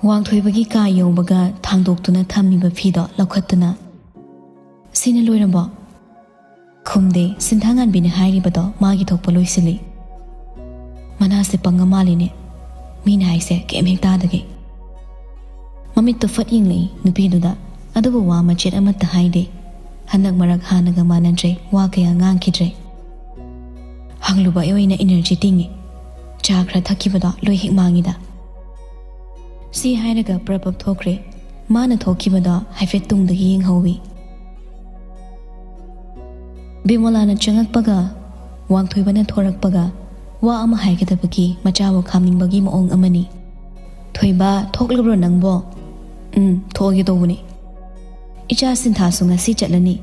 ꯋꯥꯡꯊꯣꯏꯕꯒꯤ ꯀꯥ ꯌꯧꯕꯒ ꯊꯥꯡꯗꯣꯛꯇꯨꯅ ꯊꯝꯃꯤꯕ ꯐꯤꯗꯣ ꯂꯧꯈꯠꯇꯨꯅ, "ꯁꯤꯅ ꯂꯣꯏꯔꯕꯣ?" ꯈꯨꯝꯗꯦ꯫ ꯁꯤꯟꯊꯥꯉꯥꯟꯕꯤꯅ ꯍꯥꯏꯔꯤꯕꯗꯣ ꯃꯥꯒꯤ ꯊꯣꯛꯄ ꯂꯣꯏꯁꯤꯜꯂꯤ꯫ ꯃꯅꯥꯁꯦ ꯄꯪꯉ ꯃꯥꯜꯂꯤꯅꯦ꯫ ꯃꯤꯅ ꯍꯥꯏꯁꯦ ꯀꯩꯝ ꯍꯦꯛ ꯇꯥꯗꯒꯩ꯫ ꯃꯃꯤꯠꯇꯣ ꯐꯠ ꯌꯦꯡꯂꯛꯏ ꯅꯨꯄꯤꯗꯨꯗ, ꯑꯗꯨꯕꯨ ꯋꯥ ꯃꯆꯦꯠ ꯑꯃꯠꯇ ꯍꯥꯏꯗꯦ꯫ ꯍꯟꯗꯛ ꯃꯔꯛ ꯍꯥꯟꯅꯒ ꯃꯥꯟꯅꯗ꯭ꯔꯦ, ꯋꯥ ꯀꯌꯥ ꯉꯥꯡꯈꯤꯗ꯭ꯔꯦ꯫ ꯍꯪꯂꯨꯕ ꯑꯩ ꯑꯣꯏꯅ ꯏꯅꯔꯖꯤ ꯇꯤꯡꯉꯤ꯫ ꯆꯥ ꯈꯔ ꯊꯛꯈꯤꯕꯗꯣ ꯂꯣꯏ ꯍꯦꯛ ꯃꯥꯡꯉꯤꯗ꯫ ꯁꯤ ꯍꯥꯏꯔꯒ ꯄ꯭ꯔꯞ ꯄ꯭ꯔꯞ ꯊꯣꯛꯈ꯭ꯔꯦ꯫ ꯃꯥꯅ ꯊꯣꯛꯈꯤꯕꯗꯣ ꯍꯥꯏꯐꯦꯠ ꯇꯨꯡꯗꯒꯤ ꯌꯦꯡꯍꯧꯋꯤ꯫ ꯕꯤꯃꯣꯂꯥꯅ ꯆꯪꯉꯛꯄꯒ ꯋꯥꯡꯊꯣꯏꯕꯅ ꯊꯣꯔꯛꯄꯒ ꯋꯥ ꯑꯃ ꯍꯥꯏꯒꯗꯕꯒꯤ ꯃꯆꯥꯕꯨ ꯈꯥꯝꯅꯤꯡꯕꯒꯤ ꯃꯑꯣꯡ ꯑꯃꯅꯤ꯫ "ꯊꯣꯏꯕ, ꯊꯣꯛꯂꯕ꯭ꯔꯣ ꯅꯪꯕꯣ?" "ꯎꯝ, ꯊꯣꯛꯑꯒꯦ ꯇꯧꯕꯅꯤ꯫" "ꯏꯆꯥ ꯁꯤꯟꯊꯥꯁꯨ ꯉꯁꯤ ꯆꯠꯂꯅꯤ꯫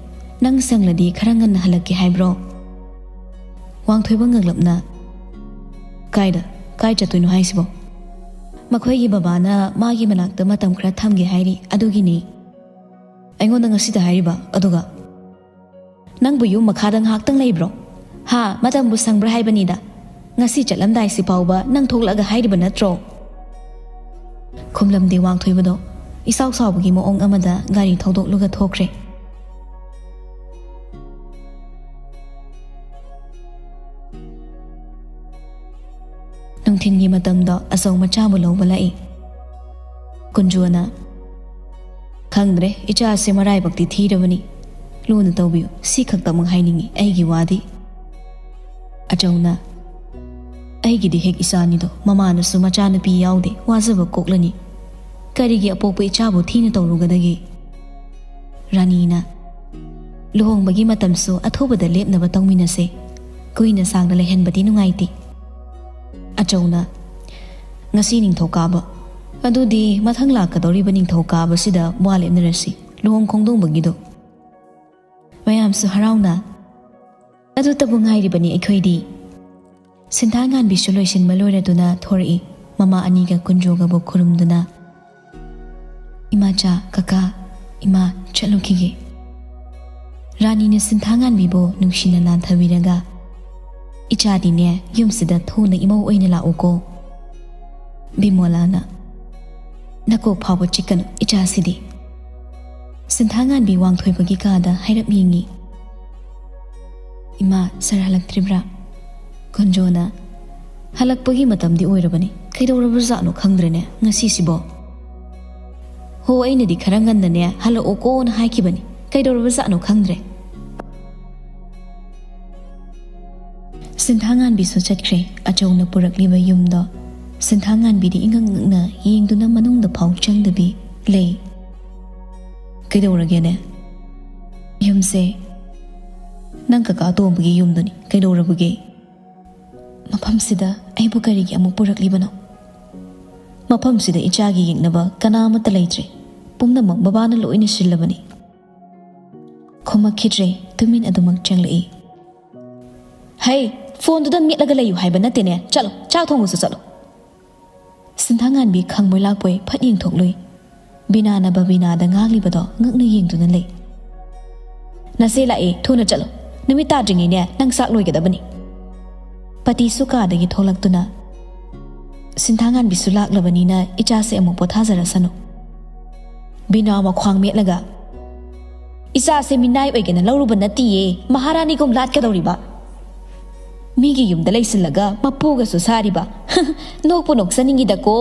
ꯅꯪ ꯁꯪꯂꯗꯤ ꯈꯔ ꯉꯟꯅ ꯍꯜꯂꯛꯀꯦ ꯍꯥꯏꯕ꯭ꯔꯣ?" ꯋꯥꯡꯊꯣꯏꯕ ꯉꯛꯂꯞꯅ, "ꯀꯥꯏꯗ? ꯀꯥꯏ ꯆꯠꯇꯣꯏꯅꯣ ꯍꯥꯏꯁꯤꯕꯣ?" "ꯃꯈꯣꯏꯒꯤ ꯕꯕꯥꯅ ꯃꯥꯒꯤ ꯃꯅꯥꯛꯇ ꯃꯇꯝ ꯈꯔ ꯊꯝꯒꯦ ꯍꯥꯏꯔꯤ, ꯑꯗꯨꯒꯤꯅꯤ꯫" "ꯑꯩꯉꯣꯟꯗ ꯉꯁꯤꯗ ꯍꯥꯏꯔꯤꯕ, ꯑꯗꯨꯒ?" "ꯅꯪꯕꯨ ꯌꯨꯝ ꯃꯈꯥꯗ ꯉꯥꯏꯍꯥꯛꯇꯪ ꯂꯩꯕ꯭ꯔꯣ? ꯍꯥ, ꯃꯇꯝꯕꯨ ꯁꯪꯕ꯭ꯔꯥ ꯍꯥꯏꯕꯅꯤꯗ꯫ ꯉꯁꯤ ꯆꯠꯂꯝꯗꯥꯏꯁꯤ ꯐꯥꯎꯕ ꯅꯪ ꯊꯣꯛꯂꯛꯑꯒ ꯍꯥꯏꯔꯤꯕ ꯅꯠꯇ꯭ꯔꯣ?" ꯈꯨꯝꯂꯝꯗꯦ ꯋꯥꯡꯊꯣꯏꯕꯗꯣ꯫ ꯏꯁꯥꯎ ꯁꯥꯎꯕꯒꯤ ꯃꯑꯣꯡ ꯑꯃꯗ ꯒꯥꯔꯤ ꯊꯧꯗꯣꯛꯂꯒ ꯊꯣꯛꯈ꯭ꯔꯦ꯫ ꯅꯨꯡꯊꯤꯟꯒꯤ ꯃꯇꯝꯗ ꯑꯆꯧ ꯃꯆꯥꯕꯨ ꯂꯧꯕ ꯂꯥꯛꯏ꯫ ꯀꯨꯟꯖꯣꯅ, "ꯈꯪꯗ꯭ꯔꯦ, ꯏꯆꯥꯁꯦ ꯃꯔꯥꯏꯕꯛꯇꯤ ꯊꯤꯔꯕꯅꯤ꯫ ꯂꯨꯅ ꯇꯧꯕꯤꯌꯨ, ꯁꯤ ꯈꯛꯇꯃꯛ ꯍꯥꯏꯅꯤꯡꯏ ꯑꯩꯒꯤ ꯋꯥꯗꯤ꯫" ꯑꯆꯧꯅ, "ꯑꯩꯒꯤꯗꯤ ꯍꯦꯛ ꯏꯆꯥꯅꯤꯗꯣ, ꯃꯃꯥꯅꯁꯨ ꯃꯆꯥꯅꯨꯄꯤ ꯌꯥꯎꯗꯦ, ꯋꯥꯖꯕ ꯀꯣꯛꯂꯅꯤ꯫ ꯀꯔꯤꯒꯤ ꯑꯄꯣꯛꯄ ꯏꯆꯥꯕꯨ ꯊꯤꯅ ꯇꯧꯔꯨꯒꯗꯒꯦ?" ꯔꯥꯅꯤꯅ, "ꯂꯨꯍꯣꯡꯕꯒꯤ ꯃꯇꯝꯁꯨ ꯑꯊꯨꯕꯗ ꯂꯦꯞꯅꯕ ꯇꯧꯃꯤꯟꯅꯁꯦ꯫ ꯀꯨꯏꯅ ꯁꯥꯡꯅ ꯂꯩꯍꯟꯕꯗꯤ ꯅꯨꯡꯉꯥꯏꯇꯦ꯫" ꯑꯆꯧꯅ, "ꯉꯁꯤ ꯅꯤꯡꯊꯧꯀꯥꯕ꯫ ꯑꯗꯨꯗꯤ ꯃꯊꯪ ꯂꯥꯛꯀꯗꯧꯔꯤꯕ ꯅꯤꯡꯊꯧꯀꯥꯕꯁꯤꯗ ꯋꯥ ꯂꯦꯞꯅꯔꯁꯤ, ꯂꯨꯍꯣꯡ ꯈꯣꯡꯗꯣꯡꯕꯒꯤꯗꯣ꯫" ꯃꯌꯥꯝꯁꯨ ꯍꯔꯥꯎꯅ, "ꯑꯗꯨꯇꯕꯨ ꯉꯥꯏꯔꯤꯕꯅꯤ ꯑꯩꯈꯣꯏꯗꯤ꯫" ꯁꯤꯟꯊꯥꯉꯥꯟꯕꯤꯁꯨ ꯂꯣꯏꯁꯤꯟꯕ ꯂꯣꯏꯔꯗꯨꯅ ꯊꯣꯔꯛꯏ꯫ ꯃꯃꯥ ꯑꯅꯤꯒ ꯀꯨꯟꯖꯣꯒꯕꯨ ꯈꯨꯔꯨꯝꯗꯨꯅ, "ꯏꯃꯥꯆꯥ, ꯀꯀꯥ, ꯏꯃꯥ, ꯆꯠꯂꯨꯈꯤꯒꯦ꯫" ꯔꯥꯅꯤꯅ ꯁꯤꯟꯊꯥꯉꯥꯟꯕꯤꯕꯨ ꯅꯨꯡꯁꯤꯅ ꯅꯥꯟꯊꯕꯤꯔꯒ, "ꯏꯆꯥꯗꯤꯅꯦ, ꯌꯨꯝꯁꯤꯗ ꯊꯨꯅ ꯏꯃꯧ ꯑꯣꯏꯅ ꯂꯥꯛꯎꯀꯣ꯫" ꯕꯤꯃꯣꯂꯥꯅ, "ꯅꯀꯣꯛ ꯐꯥꯎꯕ ꯆꯤꯛꯀꯅꯨ, ꯏꯆꯥꯁꯤꯗꯤ꯫" ꯁꯤꯟꯊꯥꯉꯥꯟꯕꯤ ꯋꯥꯡꯊꯣꯏꯕꯒꯤ ꯀꯥꯗ ꯍꯥꯏꯔꯞ ꯌꯦꯡꯉꯤ꯫ "ꯏꯃꯥ, ꯁꯥꯔ ꯍꯜꯂꯛꯇ꯭ꯔꯤꯕ꯭ꯔꯥ?" ꯀꯨꯟꯖꯣꯅ, "ꯍꯜꯂꯛꯄꯒꯤ ꯃꯇꯝꯗꯤ ꯑꯣꯏꯔꯕꯅꯤ꯫ ꯀꯩꯗꯧꯔꯕꯖꯥꯠꯅꯣ ꯈꯪꯗ꯭ꯔꯦꯅꯦ ꯉꯁꯤꯁꯤꯕꯣ꯫ ꯍꯣ, ꯑꯩꯅꯗꯤ ꯈꯔ ꯉꯟꯅꯅꯦ ꯍꯜꯂꯛꯑꯣꯀꯣꯅ ꯍꯥꯏꯈꯤꯕꯅꯤ꯫ ꯀꯩꯗꯧꯔꯕꯖꯥꯠꯅꯣ ꯈꯪꯗ꯭ꯔꯦ꯫" ꯁꯤꯟꯊꯥꯉꯥꯟꯕꯤꯁꯨ ꯆꯠꯈ꯭ꯔꯦ꯫ ꯑꯆꯧꯅ ꯄꯨꯔꯛꯂꯤꯕ ꯌꯨꯝꯗꯣ ꯁꯤꯟꯊꯥꯉꯥꯟꯕꯤꯗꯤ ꯏꯉꯛ ꯉꯛꯅ ꯌꯦꯡꯗꯨꯅ ꯃꯅꯨꯡꯗ ꯐꯥꯎ ꯆꯪꯗꯕꯤ ꯂꯩ꯫ "ꯀꯩꯗꯧꯔꯒꯦꯅꯦ? ꯌꯨꯝꯁꯦ ꯅꯪ ꯀꯀꯥ ꯑꯇꯣꯝꯕꯒꯤ ꯌꯨꯝꯗꯨꯅꯤ꯫ ꯀꯩꯗꯧꯔꯕꯒꯦ? ꯃꯐꯝꯁꯤꯗ ꯑꯩꯕꯨ ꯀꯔꯤꯒꯤ ꯑꯃꯨꯛ ꯄꯨꯔꯛꯂꯤꯕꯅꯣ? ꯃꯐꯝꯁꯤꯗ ꯏꯆꯥꯒꯤ ꯌꯦꯡꯅꯕ ꯀꯅꯥ ꯑꯃꯠꯇ ꯂꯩꯇ꯭ꯔꯦ꯫ ꯄꯨꯝꯅꯃꯛ ꯕꯕꯥꯅ ꯂꯣꯏꯅ ꯁꯤꯜꯂꯕꯅꯤ꯫" ꯈꯨꯝꯃꯛꯈꯤꯗ꯭ꯔꯦ꯫ ꯇꯨꯃꯤꯟ ꯑꯗꯨꯃꯛ ꯆꯪꯂꯛꯏ꯫ "ꯍꯩ, ꯐꯣꯟꯗꯨꯗ ꯃꯦꯠꯂꯒ ꯂꯩꯌꯨ ꯍꯥꯏꯕ ꯅꯠꯇꯦꯅꯦ꯫ ꯆꯠꯂꯣ, ꯆꯥꯛ ꯊꯣꯡꯉꯨꯁꯨ ꯆꯠꯂꯣ꯫" ꯁꯤꯟꯊꯥꯉꯥꯟꯕꯤ ꯈꯪꯕꯣꯏ ꯂꯥꯛꯄꯣꯏ ꯐꯠ ꯌꯦꯡꯊꯣꯛꯂꯨꯏ꯫ ꯕꯤꯅꯥꯅ ꯕꯕꯤꯅꯥꯗ ꯉꯥꯡꯂꯤꯕꯗꯣ ꯉꯛꯅ ꯌꯦꯡꯗꯨꯅ ꯂꯩ꯫ "ꯅꯆꯦ ꯂꯥꯛꯑꯦ, ꯊꯨꯅ ꯆꯠꯂꯣ꯫ ꯅꯨꯃꯤꯠ ꯇꯥꯗ꯭ꯔꯤꯉꯩꯅꯦ ꯅꯪ ꯆꯥꯛ ꯂꯣꯏꯒꯗꯕꯅꯤ꯫" ꯄꯇꯤꯁꯨ ꯀꯥꯗꯒꯤ ꯊꯣꯛꯂꯛꯇꯨꯅ, "ꯁꯤꯟꯊꯥꯉꯥꯟꯕꯤꯁꯨ ꯂꯥꯛꯂꯕꯅꯤꯅ ꯏꯆꯥꯁꯦ ꯑꯃꯨꯛ ꯄꯣꯊꯥꯖꯔꯁꯅꯨ꯫" ꯕꯤꯅꯥ ꯃꯈ꯭ꯋꯥꯡ ꯃꯦꯠꯂꯒ, "ꯏꯆꯥꯁꯦ ꯃꯤꯅꯥꯏ ꯑꯣꯏꯒꯦꯅ ꯂꯧꯔꯨꯕ ꯅꯠꯇꯤꯌꯦ, ꯃꯍꯥꯔꯥꯅꯤꯒꯨꯝ ꯂꯥꯠꯀꯗꯧꯔꯤꯕ꯫" ꯃꯤꯒꯤ ꯌꯨꯝꯗ ꯂꯩꯁꯤꯜꯂꯒ ꯃꯄꯨꯒꯁꯨ ꯁꯥꯔꯤꯕ꯫ ꯅꯣꯛꯄꯨ ꯅꯣꯛꯆꯅꯤꯡꯉꯤꯗꯀꯣ꯫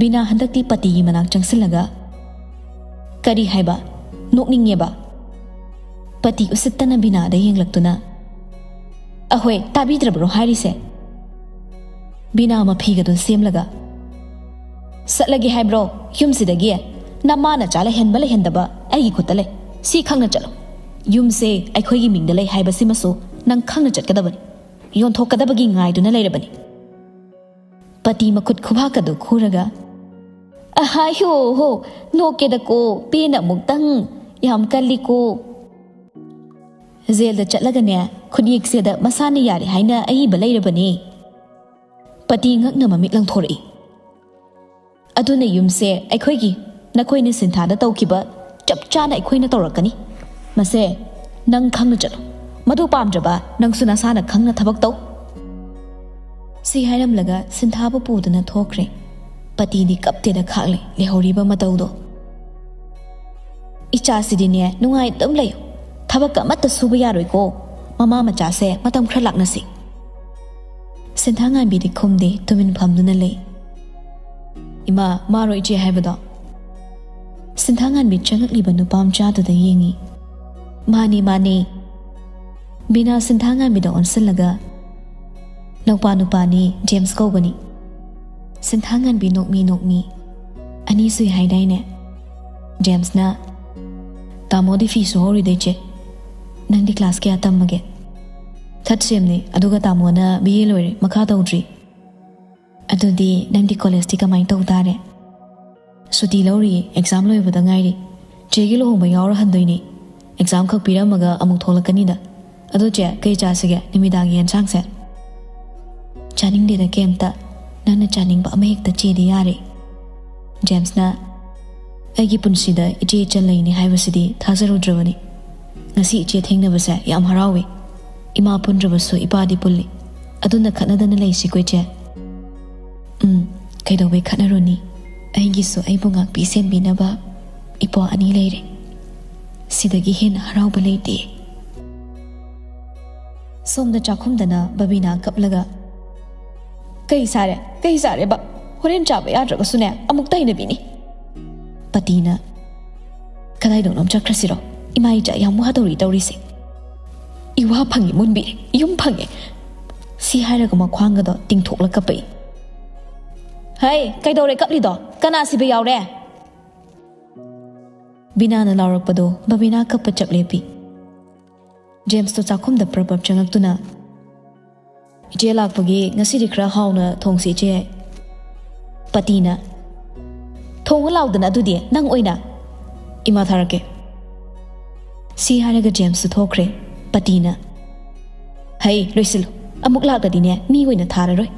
ꯕꯤꯅꯥ ꯍꯟꯗꯛꯇꯤ ꯄꯇꯤꯒꯤ ꯃꯅꯥꯛ ꯆꯪꯁꯤꯜꯂꯒ, "ꯀꯔꯤ ꯍꯥꯏꯕ? ꯅꯣꯛꯅꯤꯡꯉꯦꯕ?" ꯄꯇꯤ ꯎꯁꯤꯠꯇꯅ ꯕꯤꯅꯥꯗ ꯌꯦꯡꯂꯛꯇꯨꯅ, "ꯑꯍꯣꯏ, ꯇꯥꯕꯤꯗ꯭ꯔꯕ꯭ꯔꯣ ꯍꯥꯏꯔꯤꯁꯦ?" ꯕꯤꯅꯥ ꯃꯐꯤꯒꯗꯣ ꯁꯦꯝꯂꯒ, "ꯆꯠꯂꯒꯦ ꯍꯥꯏꯕ꯭ꯔꯣ ꯌꯨꯝꯁꯤꯗꯒꯤ? ꯅꯃꯥ ꯅꯆꯥ ꯂꯩꯍꯟꯕ ꯂꯩꯍꯟꯗꯕ ꯑꯩꯒꯤ ꯈꯨꯠꯇ ꯂꯩ꯫ ꯁꯤ ꯈꯪꯅ ꯆꯠꯂꯣ꯫ ꯌꯨꯝꯁꯦ ꯑꯩꯈꯣꯏꯒꯤ ꯃꯤꯡꯗ ꯂꯩ ꯍꯥꯏꯕꯁꯤꯃꯁꯨ ꯅꯪ ꯈꯪꯅ ꯆꯠꯀꯗꯕꯅꯤ꯫ ꯌꯣꯟꯊꯣꯛꯀꯗꯕꯒꯤ ꯉꯥꯏꯗꯨꯅ ꯂꯩꯔꯕꯅꯤ꯫" ꯄꯇꯤ ꯃꯈꯨꯠ ꯈꯨꯕꯥꯛꯀꯗꯣ ꯈꯨꯔꯒ, "ꯑꯍꯥꯏ ꯍꯣ ꯍꯣ, ꯅꯣꯛꯀꯦꯗꯀꯣ, ꯄꯦꯟꯅ ꯑꯃꯨꯛꯇꯪ꯫ ꯌꯥꯝ ꯀꯜꯂꯤꯀꯣ꯫" "ꯖꯦꯜꯗ ꯆꯠꯂꯒꯅꯦ, ꯈꯨꯠꯌꯦꯛꯁꯦꯗ ꯃꯁꯥꯅ ꯌꯥꯔꯦ ꯍꯥꯏꯅ ꯑꯏꯕ ꯂꯩꯔꯕꯅꯦ꯫" ꯄꯇꯤ ꯉꯛꯅ ꯃꯃꯤꯠ ꯂꯪꯊꯣꯔꯛꯏ꯫ "ꯑꯗꯨꯅ ꯌꯨꯝꯁꯦ ꯑꯩꯈꯣꯏꯒꯤ, ꯅꯈꯣꯏꯅ ꯁꯤꯟꯊꯥꯗ ꯇꯧꯈꯤꯕ ꯆꯞ ꯆꯥꯅ ꯑꯩꯈꯣꯏꯅ ꯇꯧꯔꯛꯀꯅꯤ꯫ ꯃꯁꯦ ꯅꯪ ꯈꯪꯅ ꯆꯠꯂꯨ꯫ ꯃꯗꯨ ꯄꯥꯝꯗ꯭ꯔꯕ ꯅꯪꯁꯨ ꯅꯁꯥꯅ ꯈꯪꯅ ꯊꯕꯛ ꯇꯧ꯫" ꯁꯤ ꯍꯥꯏꯔꯝꯂꯒ ꯁꯤꯟꯊꯥꯕꯨ ꯄꯨꯗꯨꯅ ꯊꯣꯛꯈ꯭ꯔꯦ꯫ ꯄꯇꯤꯗꯤ ꯀꯞꯇꯦꯗ ꯈꯥꯛꯂꯦ ꯂꯩꯍꯧꯔꯤꯕ ꯃꯇꯧꯗꯣ꯫ "ꯏꯆꯥꯁꯤꯗꯤꯅꯦ, ꯅꯨꯡꯉꯥꯏ ꯑꯗꯨꯝ ꯂꯩꯌꯨ꯫ ꯊꯕꯛ ꯑꯃꯠꯇ ꯁꯨꯕ ꯌꯥꯔꯣꯏꯀꯣ꯫ ꯃꯃꯥ ꯃꯆꯥꯁꯦ ꯃꯇꯝ ꯈꯔ ꯂꯥꯛꯅꯁꯤ꯫" ꯁꯤꯟꯊꯥꯉꯥꯟꯕꯤꯗꯤ ꯈꯨꯝꯗꯦ, ꯇꯨꯃꯤꯟ ꯐꯝꯗꯨꯅ ꯂꯩ꯫ "ꯏꯃꯥ, ꯃꯥꯔꯣ ꯏꯆꯦ ꯍꯥꯏꯕꯗꯣ?" ꯁꯤꯟꯊꯥꯉꯥꯟꯕꯤ ꯆꯪꯉꯛꯂꯤꯕ ꯅꯨꯄꯥ ꯃꯆꯥꯗꯨꯗ ꯌꯦꯡꯉꯤ꯫ "ꯃꯥꯅꯦ, ꯃꯥꯅꯦ꯫" ꯕꯤꯅꯥ ꯁꯤꯟꯊꯥꯉꯥꯟꯕꯤꯗ ꯑꯣꯟꯁꯤꯜꯂꯒ, "ꯅꯧꯄꯥ ꯅꯨꯄꯥꯅꯤ, ꯖꯦꯝꯁ ꯀꯧꯕꯅꯤ꯫" ꯁꯤꯟꯊꯥꯉꯥꯟꯕꯤ ꯅꯣꯛꯃꯤ ꯅꯣꯛꯃꯤ, "ꯑꯅꯤ ꯁꯨꯏ ꯍꯥꯏꯗꯥꯏꯅꯦ?" ꯖꯦꯝꯁꯅ, "ꯇꯥꯃꯣꯗꯤ ꯐꯤ ꯁꯨꯍꯧꯔꯤꯗꯣ ꯏꯆꯦ꯫ ꯅꯪꯗꯤ ꯀ꯭ꯂꯥꯁ ꯀꯌꯥ ꯇꯝꯃꯒꯦ?" "ꯊꯥꯔꯠ ꯁꯦꯝꯅꯤ, ꯑꯗꯨꯒ ꯇꯥꯃꯣꯅ ꯕꯤ ꯑꯦ ꯂꯣꯏꯔꯦ, ꯃꯈꯥ ꯇꯧꯗ꯭ꯔꯤ꯫" "ꯑꯗꯨꯗꯤ ꯅꯪꯗꯤ ꯀꯣꯂꯦꯖꯇꯤ ꯀꯃꯥꯏꯅ ꯇꯧ ꯇꯥꯔꯦ?" "ꯁꯨꯇꯤ ꯂꯧꯔꯤꯌꯦ, ꯑꯦꯛꯖꯥꯝ ꯂꯣꯏꯕꯗ ꯉꯥꯏꯔꯤ꯫ ꯆꯦꯒꯤ ꯂꯨꯍꯣꯡꯕ ꯌꯥꯎꯔ ꯍꯟꯗꯣꯏꯅꯦ꯫ ꯑꯦꯛꯖꯥꯝ ꯈꯛ ꯄꯤꯔꯝꯃꯒ ꯑꯃꯨꯛ ꯊꯣꯛꯂꯛꯀꯅꯤꯗ꯫ ꯑꯗꯣ ꯆꯦ, ꯀꯩ ꯆꯥꯁꯤꯒꯦ ꯅꯨꯃꯤꯗꯥꯡꯒꯤ ꯌꯦꯟꯁꯥꯡꯁꯦ?" "ꯆꯥꯅꯤꯡꯗꯦꯗ ꯀꯩꯝꯇ꯫ ꯅꯪꯅ ꯆꯥꯅꯤꯡꯕ ꯑꯃ ꯍꯦꯛꯇ ꯆꯦꯗꯤ ꯌꯥꯔꯦ꯫" ꯖꯦꯝꯁꯅ, "ꯑꯩꯒꯤ ꯄꯨꯟꯁꯤꯗ ꯏꯆꯦ ꯏꯆꯟ ꯂꯩꯅꯤ ꯍꯥꯏꯕꯁꯤꯗꯤ ꯊꯥꯖꯔꯨꯗ꯭ꯔꯕꯅꯤ꯫ ꯉꯁꯤ ꯏꯆꯦ ꯊꯦꯡꯅꯕꯁꯦ ꯌꯥꯝ ꯍꯔꯥꯎꯏ꯫ ꯏꯃꯥ ꯄꯨꯟꯗ꯭ꯔꯕꯁꯨ ꯏꯄꯥꯗꯤ ꯄꯨꯜꯂꯤ꯫ ꯑꯗꯨꯅ ꯈꯠꯅꯗꯅ ꯂꯩꯁꯤꯀꯣ ꯏꯆꯦ?" "ꯎꯝ, ꯀꯩꯗꯧꯕꯩ ꯈꯠꯅꯔꯨꯅꯤ? ꯑꯩꯒꯤꯁꯨ ꯑꯩꯕꯨ ꯉꯥꯛꯄꯤ ꯁꯦꯟꯕꯤꯅꯕ ꯏꯄ꯭ꯋꯥ ꯑꯅꯤ ꯂꯩꯔꯦ꯫ ꯁꯤꯗꯒꯤ ꯍꯦꯟꯅ ꯍꯔꯥꯎꯕ ꯂꯩꯇꯦ꯫" ꯁꯣꯝꯗ ꯆꯥꯛꯈꯨꯝꯗꯅ ꯕꯕꯤꯅꯥ ꯀꯞꯂꯒ, "ꯀꯩ ꯁꯥꯔꯦ? ꯀꯩ ꯁꯥꯔꯦꯕ? ꯍꯣꯔꯦꯟ ꯆꯥꯕ ꯌꯥꯗ꯭ꯔꯒꯁꯨꯅꯦ, ꯑꯃꯨꯛ ꯇꯩꯅꯕꯤꯅꯤ꯫" ꯄꯇꯤꯅ, "ꯀꯗꯥꯏꯗꯅꯣꯝ ꯆꯠꯈ꯭ꯔꯁꯤꯔꯣ? ꯏꯃꯥ ꯏꯆꯥ ꯌꯥꯝ ꯋꯥꯗꯧꯔꯤ ꯇꯧꯔꯤꯁꯦ꯫ ꯏꯋꯥ ꯐꯪꯉꯦ ꯃꯨꯟꯕꯤ, ꯌꯨꯝ ꯐꯪꯉꯦ꯫" ꯁꯤ ꯍꯥꯏꯔꯒ ꯃꯈ꯭ꯋꯥꯡꯒꯗꯣ ꯇꯤꯡꯊꯣꯛꯂ ꯀꯞꯄꯛꯏ꯫ "ꯍꯩ, ꯀꯩꯗꯧꯔꯦ ꯀꯞꯂꯤꯗꯣ? ꯀꯅꯥ ꯁꯤꯕ ꯌꯥꯎꯔꯦ?" ꯕꯤꯅꯥꯅ ꯂꯥꯎꯔꯛꯄꯗꯣ ꯕꯕꯤꯅꯥ ꯀꯞꯄ ꯆꯞ ꯂꯦꯞꯄꯤ꯫ ꯖꯦꯝꯁꯇꯣ ꯆꯥꯛꯈꯨꯝꯗ ꯄ꯭ꯔꯞ ꯄ꯭ꯔꯞ ꯆꯪꯉꯛꯇꯨꯅ, "ꯏꯆꯦ ꯂꯥꯛꯄꯒꯤ ꯉꯁꯤꯗꯤ ꯈꯔ ꯍꯥꯎꯅ ꯊꯣꯡꯁꯤ, ꯏꯆꯦ꯫" ꯄꯇꯤꯅ, "ꯊꯣꯡꯉꯨ ꯂꯥꯎꯗꯅ ꯑꯗꯨꯗꯤ ꯅꯪ ꯑꯣꯏꯅ꯫" "ꯏꯃꯥ ꯊꯥꯔꯛꯀꯦ꯫" ꯁꯤ ꯍꯥꯏꯔꯒ ꯖꯦꯝꯁꯁꯨ ꯊꯣꯛꯈ꯭ꯔꯦ꯫ ꯄꯇꯤꯅ, "ꯍꯩ, ꯂꯣꯏꯁꯤꯜꯂꯨ꯫ ꯑꯃꯨꯛ ꯂꯥꯛꯂꯗꯤꯅꯦ, ꯃꯤ ꯑꯣꯏꯅ ꯊꯥꯔꯔꯣꯏ꯫